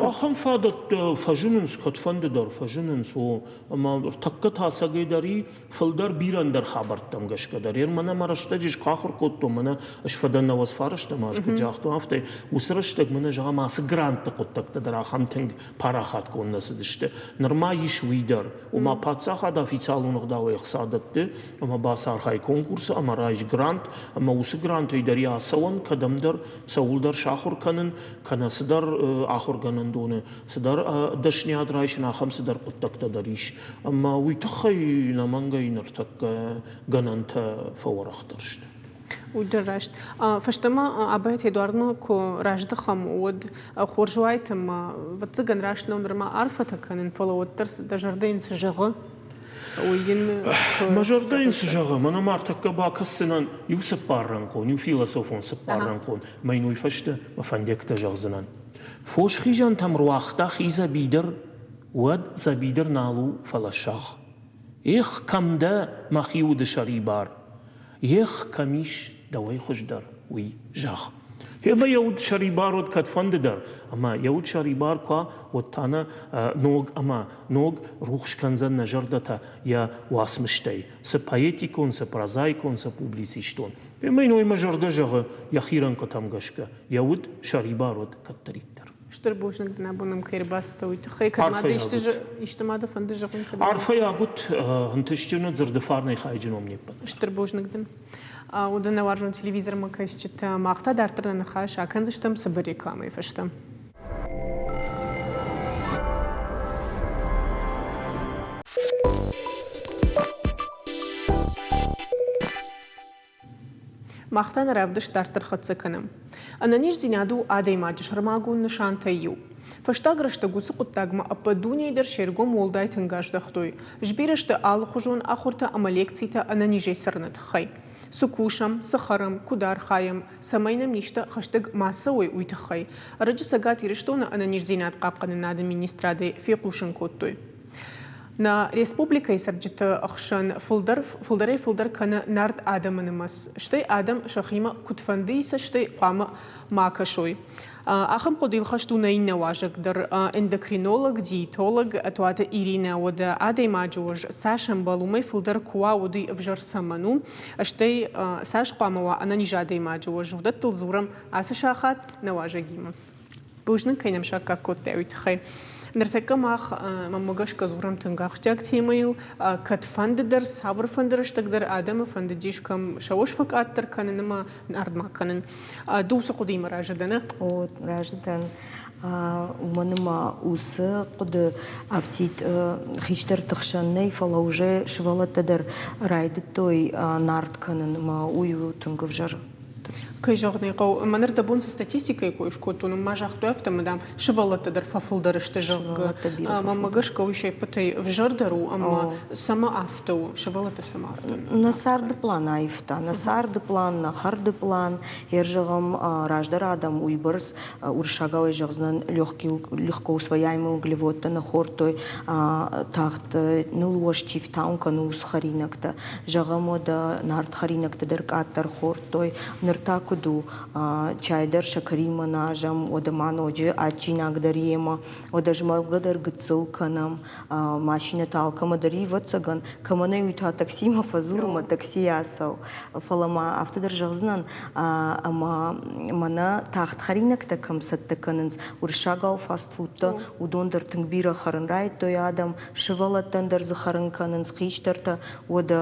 Ахӕм фадӕттӕ фӕзынынц, кӕдфӕнды дӕр фӕзынынц, о. Ӕмӕ ныртӕккӕ та ӕцӕгӕй дӕр и фылдӕр бирӕ ӕндӕр хабӕрттӕм гӕсгӕ дӕр. Ер мӕнӕ мӕ рӕстӕджы куы ахуыр кодтон, мӕнӕ ӕз фӕдӕн 99 аз куыд загътон, афтӕ уыцы рӕстӕг мӕнӕ зӕгъӕм ацы грантты хъуыддӕгтӕ дӕр ахӕм тынг парахатгонд нӕ цыдысты. Нырма ис уый дӕр. Ома паддзахад официалон ӕгъдауӕй ӕхца дӕтты ӕмӕ бацархай конкурсы ӕмӕ райс грант, ӕмӕ уыцы грантӕй дӕр йӕ ацӕуӕн кӕдӕмдӕр цӕуылдӕр сахуыр кӕнын, кӕнӕ цыдӕр ахуыргӕнӕндоны цыдӕр дӕсниад райсын, ахӕм цыдӕр хъуыддӕгтӕ дӕр ис. Ӕмӕ уый тыххӕй ӕнӕмӕнгӕй ныртӕккӕ гӕнӕнтӕ фӕуӕрӕхдӕр сты. Уый дӕр раст. Фӕстӕмӕ Абайты Эдуардмӕ куы раздӕхӕм, уӕд хорз уаид ӕмӕ, ӕвӕццӕгӕн, раст нӕу нырма арфӕтӕ кӕнын, фӕлӕ уӕддӕр дӕ зӕрдӕ йын цы зӕгъы? Уый йын Мӕ зӕрдӕ йын цы зӕгъы, мӕнӕ ма ӕртӕккӕ бакӕсдзынӕн иу цыппаррӕнхъон, иу философон цыппаррӕнхъон, мӕ йын уый фӕстӕ мӕ фӕндиӕгтӕ зӕгъдзынӕн. Фосхизӕнтӕм руагъта хи дзӕбидыр, уӕд дзӕбидыр нал у, фӕлӕ сӕгъ. Эх, кӕм дӕ, мӕхи уды сӕрибар! Ехх, кӕм ис дӕуӕй хуыздӕр, уый зӕгъ. Ӕмӕ йӕ уд сӕрибар уӕд кӕдфӕнды дӕр, ӕмӕ йӕ уд сӕрибар куы уа, уӕд та нӕ ног ӕмӕ ног рухс кӕндзӕн нӕ зӕрдӕтӕ йӕ уацмыстӕй, цы поэтикон, цы прозаикон, цы публицистон. Ӕмӕ йын уый мӕ зӕрдӕ зӕгъы йӕхи рӕнхъытӕм гӕсгӕ, йӕ уд сӕрибар уӕд кӕддӕриддӕр. Стыр бузныг дын абон ӕм кӕй ӕрбацыдтӕ, уый тыххӕй. Кӕд ма дӕ исты ма дӕ фӕнды зӕгъын? Арфӕйаг ут, ӕнтыстджын дзырды фарнӕй хайджын уӕм не ппӕт. Стыр бузныг дын. Уыдон нӕ уарзон телевизормӕ кӕсджытӕ. Мах та дарддӕр нӕ ныхас акӕндзыстӕм цыбыр рекламӕйы фӕстӕ. Мах та нӕ равдыст дарддӕр хӕццӕ кӕнӕм. Ӕнӕниздзинад у адӕймаджы сӕрмагонд нысантӕй иу. Фӕстаг рӕстӕг уыцы хъуыддагмӕ ӕппӕт дунейы дӕр се ргом уӕлдай тынг аздӕхтой. Сбирӕ сты алыхуызон ахуыртӕ ӕмӕ лекцитӕ ӕнӕнизӕй цӕрыны тыххӕй. Цы кусӕм, цы хӕрӕм, куыд архайӕм, цӕмӕй нӕм низтӕ хӕстӕг ма цӕуой, уый тыххӕй. Ӕрӕджы Цӕгат Ирыстоны ӕнӕниздзинад хъахъхъӕнынады министрадӕй фехъусын кодтой. Нӕ республикӕйы цӕрджыты хсӕн фылдӕр фылдӕрӕй-фылдӕр кӕны нард адӕмы нымӕц, стӕй адӕм сӕхимӕ куыдфӕндыйы цӕстӕй хъуамӕ ма кӕсой. Ахӕм хъуыдыйыл хӕст у нӕ иннӕ уазӕг дӕр, эндокринолог, диетолог Туаты Иринӕ. Уӕдӕ адӕймаджы уӕз цас ӕмбӕлы, уымӕй фылдӕр куы уа, уӕд уый ӕвзӕр цӕмӕн у? Стӕй цас хъуамӕ уа ӕнӕниз адӕймаджы уӕз, уыдӕттыл дзурӕм ацы сахат нӕ уазӕгимӕ. Бузныг, кӕй нӕм саккаг кодтай, уый тыххӕй. Ныртӕккӕ мах, мӕнмӕ гӕсгӕ, дзурӕм тынг ахсджиаг темӕйыл. Кӕдфӕнды дӕр, цавӕрфӕнды рӕстӕг дӕр адӕмы фӕндыдис кӕм сӕ ос фӕкъаддӕр кӕнын ӕмӕ нард ма кӕнын. Ды уыцы хъуыдыимӕ разы дӕ, нӕ? О, разы дӕн. Уымӕн ӕмӕ уыцы хъуыды афтид хистӕрты хсӕн нӕй, фӕлӕ уже сывӕллӕттӕ дӕр райдыдтой нард кӕнын ӕмӕ уый у тынг ӕвзӕр. Кӕй зӕгъын ӕй хъӕуы, мӕ ныр дӕ бон цы статистикӕйы кой скодтон, уым ма загътой афтӕ, дам, сывӕллӕттӕ дӕр фӕфылдӕр сты, зӕгъгӕ. Мӕнмӕ гӕсгӕ уый сеппӕтӕй ӕвзӕрдӕр у ӕмӕ цӕмӕ афтӕ у, сывӕллӕттӕ цӕмӕ афтӕ? Нӕ царды план аивта, нӕ царды план, нӕ хӕрды план. Йе зӕгъӕм, раздӕр адӕм уыйбӕрц уырыссагауӕй зӕгъдзынӕн легко усвояемые углеводтӕ нӕ хордтой, тагъд ныл уӕз чи фтауын кӕны, уыцы хӕринӕгтӕ. Зӕгъӕм, уӕдӕ нард хӕринӕгтӕ дӕр къаддӕр хордтой. Ныр та куыд у, чай дӕр сӕкӕримӕ нуазӕм, уӕдӕ ма ноджы адджинаг дӕр йемӕ, уӕдӕ змӕлгӕ дӕр гыццыл кӕнӕм. Машинӕтӕ алкӕмӕ дӕр ӕвӕццӕгӕн, кӕмӕн ӕй уый та таксимӕ фӕдзур ӕмӕ таксийӕ ацӕуы. Фӕлӕ ма афтӕ дӕр зӕгъдзынӕн, ӕмӕ мӕнӕ тагъд хӕринӕгтӕ кӕм цӕттӕ кӕнынц, уырыссагау фастфудтӕ, уыдон дӕр тынг бирӕ хӕрын райдыдтой адӕм, сывӕллӕттӕн дӕр дзы хӕрын кӕнынц хистӕртӕ. Уӕдӕ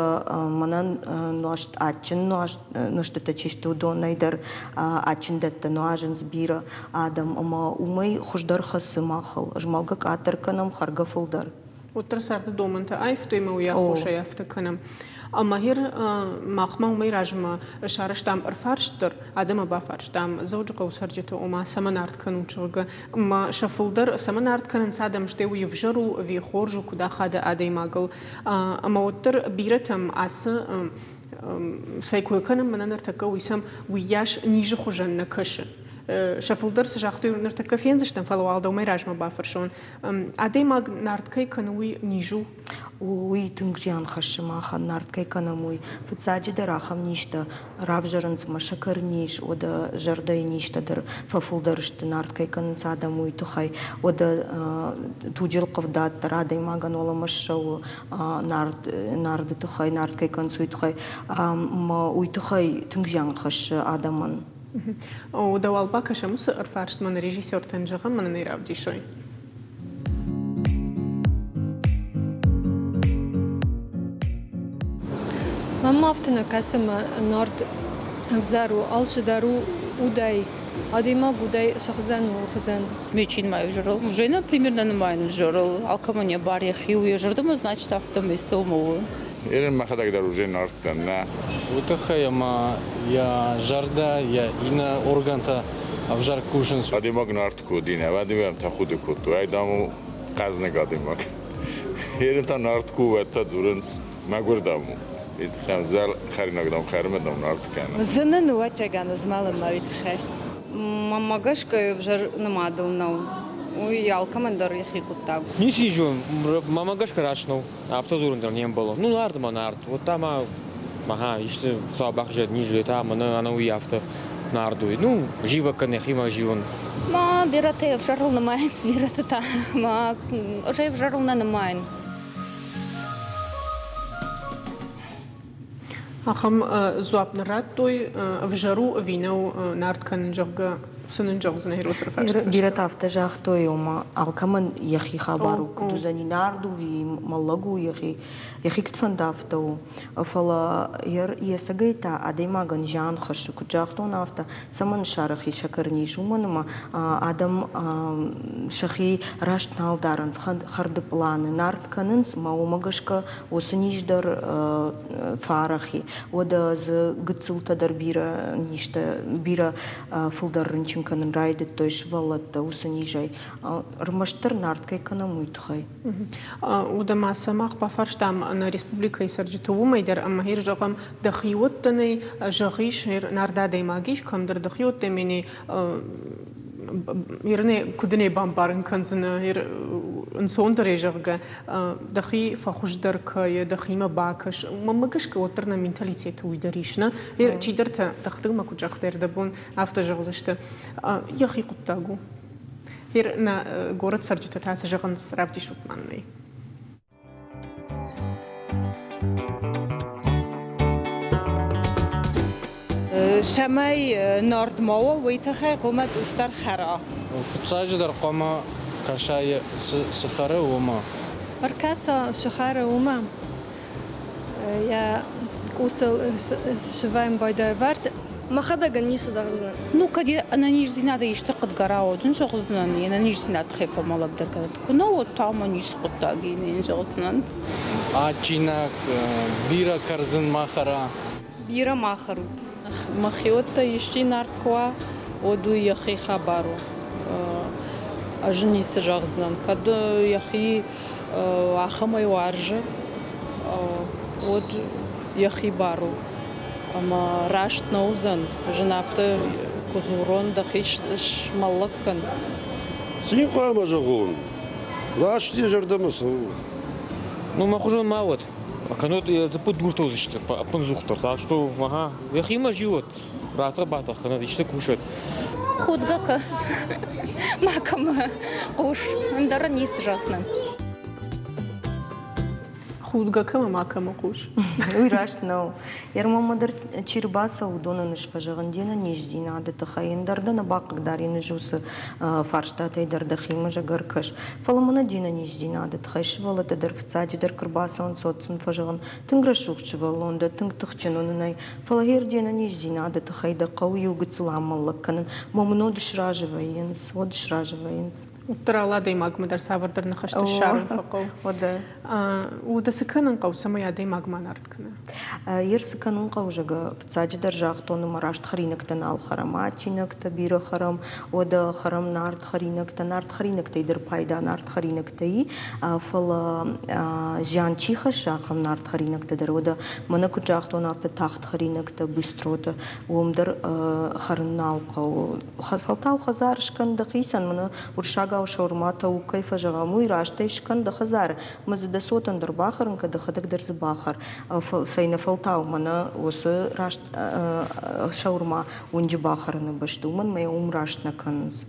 мӕнӕн нуӕзт адджын нуӕзтытӕ чи сты, уыдонӕй дӕр адджын дӕттӕ нуазынц бирӕ адӕм ӕмӕ уымӕй хуыздӕр хӕцы махыл. Змӕлгӕ къаддӕр кӕнӕм, хӕргӕ фылдӕр. Уӕддӕр царды домӕнтӕ аивтой ӕмӕ уый аххосӕй афтӕ кӕнӕм. Ӕмӕ гъер махмӕ уымӕй размӕ сарӕзтам ӕрфарст дӕр, адӕмы бафарстам Дзӕуджыхъӕуы цӕрджыты, ома цӕмӕн арт кӕнут, зӕгъгӕ. Ӕмӕ сӕ фылдӕр цӕмӕн арт кӕнынц адӕм, стӕй уый ӕвзӕр у ӕви хорз у, куыд ахады адӕймагыл. Ӕмӕ уӕддӕр бирӕтӕм ацы цӕй кой кӕнӕм, мӕнӕ ныртӕккӕ уый сӕм уыйас низы хуызӕн нӕ кӕсы. Сӕ фылдӕр цы загътой, ныртӕккӕ фендзыстӕм, фӕлӕ уал дӕумӕ размӕ бафӕрсон. Адӕймаг нард кӕй кӕны, уый низ у? Уый тынг зиан хӕссы махӕн, нард кӕй кӕнӕм, уый. Фыццаджыдӕр ахӕм низтӕ равзӕрынц ӕмӕ сӕкӕрниз, уӕдӕ зӕрдӕйы низтӕ дӕр фӕфылдӕр сты, нард кӕй кӕнынц адӕм, уый тыххӕй. Уӕдӕ туджы ӕлхъывдад дӕр адӕймагӕн уӕлӕмӕ ссӕуы нард, нарды тыххӕй, нард кӕй кӕнынц, уый тыххӕй. Ӕмӕ уый тыххӕй тынг зиан хӕссы адӕмӕн. Уӕдӕ уал бакӕсӕм уыцы ӕрфарстмӕ нӕ режиссертӕн зӕгъӕм, мӕнӕн ӕй равдисой. Мӕнмӕ афтӕ нӕ кӕсы, ӕмӕ нард ӕвзӕр у, алцыдӕр у удӕй. Адӕймаг удӕй сӕхзӕн у хуызӕн. Мечин ма ӕвзӕрыл. Уже примерно нымайын ӕвзӕрыл. Алкӕмӕн йӕ бар йӕхи у, йӕ зӕрдӕмӕ значит афтӕмӕй цӕуы у. Ерын мӕхӕдӕг дӕр уже нард дӕн, нӕ. Уый тыххӕй ӕмӕ йӕ зӕрдӕ, йӕ иннӕ органтӕ ӕвзӕр кусынц. Адӕймаг нард куы уыди, ӕвӕдиуӕм тӕхуды кодтой. Ай, дам, у хъӕзныг адӕймаг. Ерын та нарт ку уӕд та дзурынц, мӕгуыр дам у. Зӕл хӕринаг дам хӕрмӕ дам нарт кӕны. Зыны ныуӕццӕгӕн ызмӕлынмӕ уый тыххӕй. Мӕнмӕ гӕсгӕ ӕвзӕр нымадыл нӕу. Уый алкӕмӕн дӕр йӕхи хъуыддаг у. Ницы зон, мӕнмӕ гӕсгӕ раст нӕу. Афтӕ дзурын дӕр не мбӕлы. Ну, нард ма нард. Вот та ма, ага, исты Хуыцау бахизӕд низ та мӕнӕ ӕнӕуи афтӕ нард уый. Ну, зивӕг кӕн йӕхимӕ зилын. Ма бирӕтӕ ӕвзӕрыл нымайынц, бирӕтӕ та ма ӕз ӕвзӕрыл нӕ нымайын. Ахӕм дзуапп нын радтой, ӕвзӕр у ӕви нӕу нард кӕнын, зӕгъгӕ, цы нын зӕгъдзынӕ Иросы фарсты? Бирӕтӕ афтӕ загътой, ома алкӕмӕн йӕхи хабар у, куыд уыдзӕни нард у ӕви мӕллӕг у йӕхи, йӕхи куыд фӕнды, афтӕ у. Фӕлӕ йе цӕгӕй та адӕймагӕн зиан хӕссы, куыд загътон, афтӕ, цӕмӕн сарӕх и сӕкӕрниз, уымӕн ӕмӕ адӕм сӕхи раст нал дарынц хӕрды пъланы, нард кӕнынц, ӕмӕ уымӕ гӕсгӕ уыцы низ дӕр фӕарӕх и. Уӕдӕ дзы гыццылтӕ дӕр бирӕ низтӕ, бирӕ фылдӕр рынчын кӕнын райдыдтой сывӕллӕттӕ уыцы низӕй. Ӕрмӕстдӕр нард кӕй кӕнӕм, уый тыххӕй. Уӕдӕ ма сӕ мах бафарстам нӕ республикӕйы цӕрджыты уымӕй дӕр, ӕмӕ гьер зӕгъӕм, дӕхиуӕттӕ нӕй, зӕгъис, нард адӕймаг ис, кӕмдӕр дӕхиуӕттӕ мене Ирне куыд нӕ бамбарын кӕндзынӕ, ӕнцондӕрӕй зӕгъгӕ, дӕхи фӕхуыздӕр кӕй, дӕхимӕ бакӕс. Мӕнмӕ гӕсгӕ уӕддӕр нӕ менталитеты уый дӕр ис, нӕ? Чидӕртӕ дӕхӕдӕг ма куыд загътай, ӕрдӕбон афтӕ зӕгъдзысты. Йӕхи хъуыддаг у. Нӕ горӕт цӕрджытӕ та цы зӕгъынц, равдисут ма нын ӕй. Цӕмӕй нард ма уа, уый тыххӕй хъуамӕ цъусдӕр хӕра. Фыццаджыдӕр хъуамӕ кӕса цы хӕры, уымӕ. Ӕркӕса, цы хӕры, уымӕ. Йӕ къусыл сывӕйын байдайы вӕрд. Мӕхӕдӕг ын ницы зӕгъдзынӕн. Ну, кӕд йӕ ӕнӕниздзинады исты хъыдгӕра, уӕд ын зӕгъдзынӕн, йе нӕниздзинад тыххӕй фӕмӕлӕгдӕр кӕнӕд. Куы нӕ, уӕд та мӕ ницы хъуыддаг и, нӕ зӕгъдзынӕн. Адджинаг, бирӕ кӕрдзын ма хӕра. Бирӕ ма хӕрут. Мӕхиуӕттӕ исчи нард куы уа, уӕд уый йӕхи хабар у. Ӕз ын ницы зӕгъдзынӕн. Кӕд йӕхи ахӕмӕй уарзы, уӕд йӕхи бар у. Ӕмӕ раст нӕ уыдзӕн, зын афтӕ куы дзурон, дӕхи смӕллӕг кӕн. Цин хъуамӕ зӕгъон, раст йӕ зӕрдӕмӕ цӕуы. Ну, мӕ хуызӕн ма уӕд. Кӕннод йӕ дзыппы дуртӕ уыдзысты ӕппындзухдӕр. Так что, ага, йӕхимӕ зилӕд, ратӕх-батӕх кӕнӕд, исты кусӕд. Худгӕ кӕ, макӕмӕ хъус, ӕндӕр ницы зӕгъдзынӕн. Худгӕ кӕмӕ макӕмӕ хъус. Уый раст нӕу. Ермомӕ дӕр чи рбацӕуы, уыдонӕн ӕз фӕзӕгъын де нӕниздзинады тыххӕй, ӕндӕр дӕ нӕ бахъыгдарин ӕз уыцы фарстатӕй дӕр дӕхимӕ зӕгӕр кӕс. Фӕлӕ мӕнӕ де нӕниздзинады тыххӕй сывӕллӕттӕ дӕр фыццаджыдӕр куы рбацӕуынц, уӕд сын фӕзӕгъын, тынг рӕсугъд сывӕллон дӕ, тынг тыхджын у нынӕй, фӕлӕ гъер де нӕниздзинады тыххӕй дӕ хъӕуы иу гыццыл амӕллӕг кӕнын, мӕ мын уӕд сразы вӕййынц, уӕд сразы вӕййынц. Уӕддӕр алы адӕймагмӕ дӕр цавӕрдӕр ныхӕстӕ ссарын фӕхъӕуы. Уӕдӕ. Уӕдӕ цы кӕнын хъӕуы, цӕмӕй адӕймаг ма нард кӕна? Ер цы кӕнын хъӕуы, зӕгъгӕ, фыццаджыдӕр загътон, ӕмӕ раст хӕринӕгтӕ нал хӕрӕм, адджинӕгтӕ бирӕ хӕрӕм, уӕдӕ хӕрӕм нард хӕринӕгтӕ. Нард хӕринӕгтӕй дӕр пайда нард хӕринӕгтӕ и, фӕлӕ зиан чи хӕссы, ахӕм нард хӕринӕгтӕ дӕр. Уӕдӕ мӕнӕ куыд загътон, афтӕ тагъд хӕринӕгтӕ, быстротӕ, уым дӕр хӕрын нал хъӕуы. Фӕлтау хӕдзар скӕн дӕхицӕн, мӕнӕ уырыссагау шаурма тӕу кӕй фӕзӕгъӕм, уый растӕй скӕн дӕ хӕдзары, мӕ дзы дӕ цотӕн дӕр бахӕрын кӕ, дӕхӕдӕг дӕр дзы бахӕр. Цӕйнӕфӕлтау мӕнӕ уыцы раст шаурма уынджы бахӕрыны бӕсты, уымӕн мӕ уым раст нӕ кӕнынц.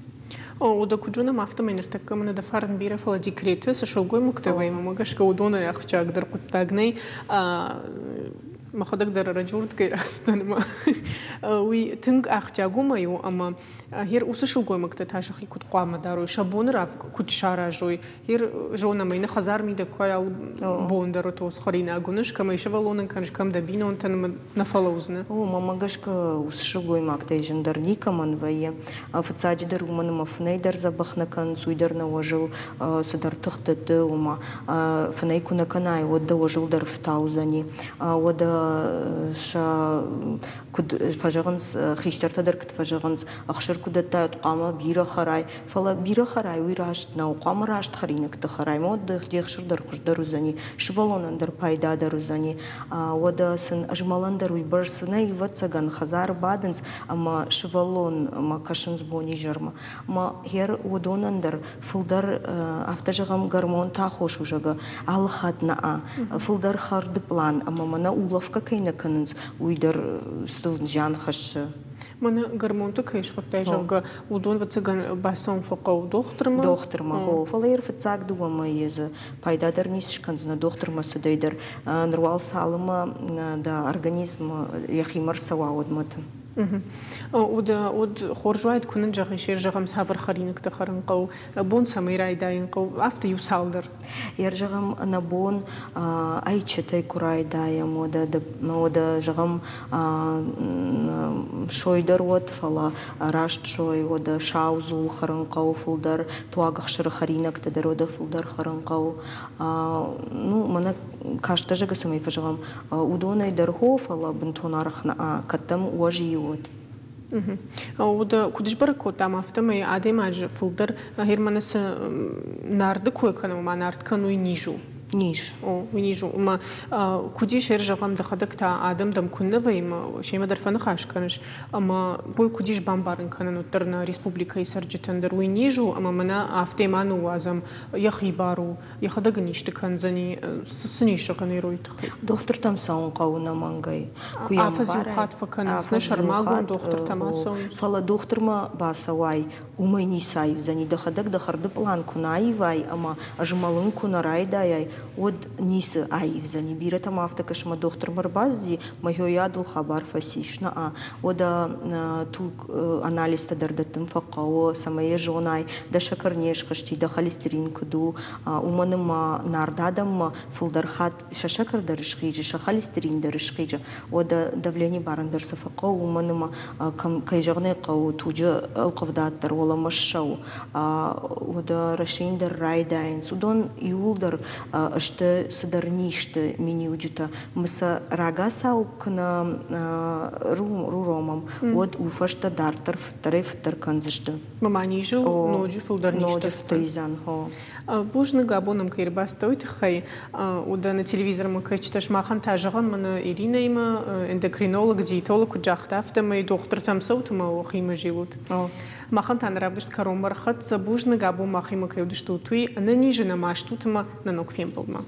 О, уӕдӕ куыд зонӕм, афтӕмӕй ныртӕккӕ мӕнӕ дӕ фарн бирӕ, фӕлӕ декреты цы сылгоймӕгтӕ вӕййы, мӕ гӕсгӕ уыдонӕй ахсджиагдӕр хъуыддаг нӕй. Мӕхӕдӕг дӕр ӕрӕджы уырдыгӕй рацыдтӕн ӕмӕ уый тынг ахсджиаг уымӕй у, ӕмӕ гьер уыцы сылгоймӕгтӕ та сӕхи куыд хъуамӕ дарой, сӕ боны равг куыд саразой. Гьер зонӕм ӕй, нӕ хӕдзар мидӕг куы алы бон дӕр отос хӕринаг уыныс, кӕм ӕй сывӕллонӕн кӕныс, кӕм дӕ бинонтӕн ӕмӕ нӕ фӕлӕудзынӕ. О, мӕнмӕ гӕсгӕ уыцы сылгоймӕгтӕй зындӕр никӕмӕн вӕййы. Фыццаджыдӕр уымӕн ӕмӕ фынӕй дӕр дзӕбӕх нӕ кӕнынц, уый дӕр нӕ уӕзыл цыдӕр тых дӕтты, ома фынӕй куы нӕ кӕнай, уӕд дӕ уӕзыл дӕр фтаудзӕни. Уӕдӕ Уӕдӕ сӕ куыд фӕзӕгъынц, хистӕртӕ дӕр куыд фӕзӕгъынц, ӕхсыр куы дӕттай, уӕд хъуамӕ бирӕ хӕрай. Фӕлӕ бирӕ хӕрай, уый раст нӕу. Хъуамӕ раст хӕринӕгты хӕрай. Уӕд де хсыр дӕр хуыздӕр уыдзӕни, сывӕллонӕн дӕр пайдадӕр уыдзӕни. Уӕдӕ сын ӕзмӕлӕн дӕр уыйбӕрц нӕй, ӕвӕццӕгӕн, хӕдзары бадынц ӕмӕ сывӕллонмӕ кӕсынц бон-изӕрмӕ. Ӕмӕ гъер уыдонӕн дӕр фылдӕр, афтӕ зӕгъӕм, гормонтӕ аххос у, зӕгъгӕ, алы хатт нӕ фылдӕр хӕрды пълан ӕмӕ мӕнӕ улӕфгӕ кӕй нӕ кӕнынц, уый дӕр сыл зиан хӕссы. Мӕнӕ гормонты кӕй схуыдтай, зӕгъгӕ, уыдон, ӕвӕццӕгӕн, бацӕуын фӕхъӕуы дохтырмӕ. Дохтырмӕ, хо. Фӕлӕ йӕ фыццаг дыууӕ мӕйы дзы пайда дӕр ницы скӕндзынӕ дохтырмӕ цыдӕй дӕр. Ныр уал цалынмӕ дӕ организм йӕхимӕ рцӕуа, уӕдмӕты. Уӕд хорз уаид, куы нын зӕгъис, зӕгъӕм, цавӕр хӕринӕгтӕ хӕрын хъӕуы, бон цӕмӕй райдайын хъӕуы, афтӕ иу цалдӕр. Зӕгъӕм, нӕ бон ӕйчытӕй куы райдайӕм, уӕдӕ, зӕгъӕм, сой дӕр уӕд, фӕлӕ раст сой, уӕдӕ сау дзул хӕрын хъӕуы фылдӕр, туаг ӕхсыры хӕринӕгтӕ дӕр уӕдӕ фылдӕр хӕрын хъӕуы. Ну, мӕнӕ кастӕзӕгы цӕмӕй фӕзӕгъӕм, уыдонӕй дӕр хо, фӕлӕ бынтон арӕх нӕ, кӕд дӕм уӕзийы уӕд. Уӕдӕ куыд сбӕрӕг кодтам, афтӕмӕй адӕймаджы фылдӕр Германы цы нарды кой кӕнӕм, ома нард кӕн, уый низ у. Низ. О, уый низ у. Ӕмӕ куыд ис ӕрзӕгъӕм, дӕхӕдӕг та адӕм дӕм куыннӕ вӕййы, семӕ дӕр фӕныхас кӕныс, ӕмӕ уый куыд ис бамбарын кӕнын уӕддӕр нӕ республикӕйы цӕрджытӕн дӕр уый низ у, ӕмӕ мӕнӕ афтӕ ма ныууадзӕм, йӕхи бар у, йӕхӕдӕг ын исты кӕндзӕни, цы сын ис зӕгъӕн ирой тыххӕй? Дохтыртӕм цӕуын хъӕуы ӕнӕмӕнгӕй. Куы йӕ Афӕдз иу хатт фӕкӕнынц, нӕ сӕрмагонд дохтыртӕм ацӕуынц. Фӕлӕ дохтырмӕ бацӕуай, уымӕй ницы аивдзӕни. Дӕхӕдӕг дӕ хӕрды пълан куы нӕ аивай ӕмӕ змӕлын куы нӕ райдайай, уӕд ницы аивдзӕни. Бирӕтӕм афтӕ кӕсы, мӕ дохтырмӕ ӕрбацыди, мӕ хойадыл хабар фӕцис. Нӕ, уӕдӕ туг анализтӕ дӕр дӕттын фӕхъӕуы, цӕмӕй йӕ зонай, дӕ сӕкӕр не схызти, дӕ холестерин куыд у, уымӕн ӕмӕ нард адӕммӕ фылдӕр хатт сӕ сӕкӕр дӕр схизы, сӕ холестерин дӕр схизы. Уӕдӕ давлени барын дӕр цы фӕхъӕуы, уымӕн ӕмӕ кӕй зӕгъын ӕй хъӕуы, туджы ӕлхъывдад дӕр уӕлӕмӕ ссӕуы. Уӕдӕ рӕсийын дӕр райдайынц. Уыдон иууылдӕр сты цыдӕр низты миниуджытӕ. Мы сӕ рагацау куы нӕ руромӕм, уӕд уый фӕстӕ дарддӕр фыддӕрӕй-фыддӕр кӕндзысты. Мӕ низыл ноджы фылдӕр низтӕ фтыйдзӕн. Бузныг, абон ӕм кӕй ӕрбацыдтӕ, уый тыххӕй. Уыдоны телевизормӕ кӕсджытӕ сымахӕн та зӕгъӕм, мӕнӕ Иринӕимӕ эндокринолог, диетолог куыд загъта, афтӕмӕй дохтыртӕм цӕут ӕмӕ уӕхимӕ зилут. Махӕн та нӕ равдыст кӕронмӕ ӕрхӕццӕ. Бузныг, абон махимӕ кӕй уыдыстут, уый. Ӕнӕниз ӕнӕмаст ут ӕмӕ нӕ ног фембӕлдмӕ.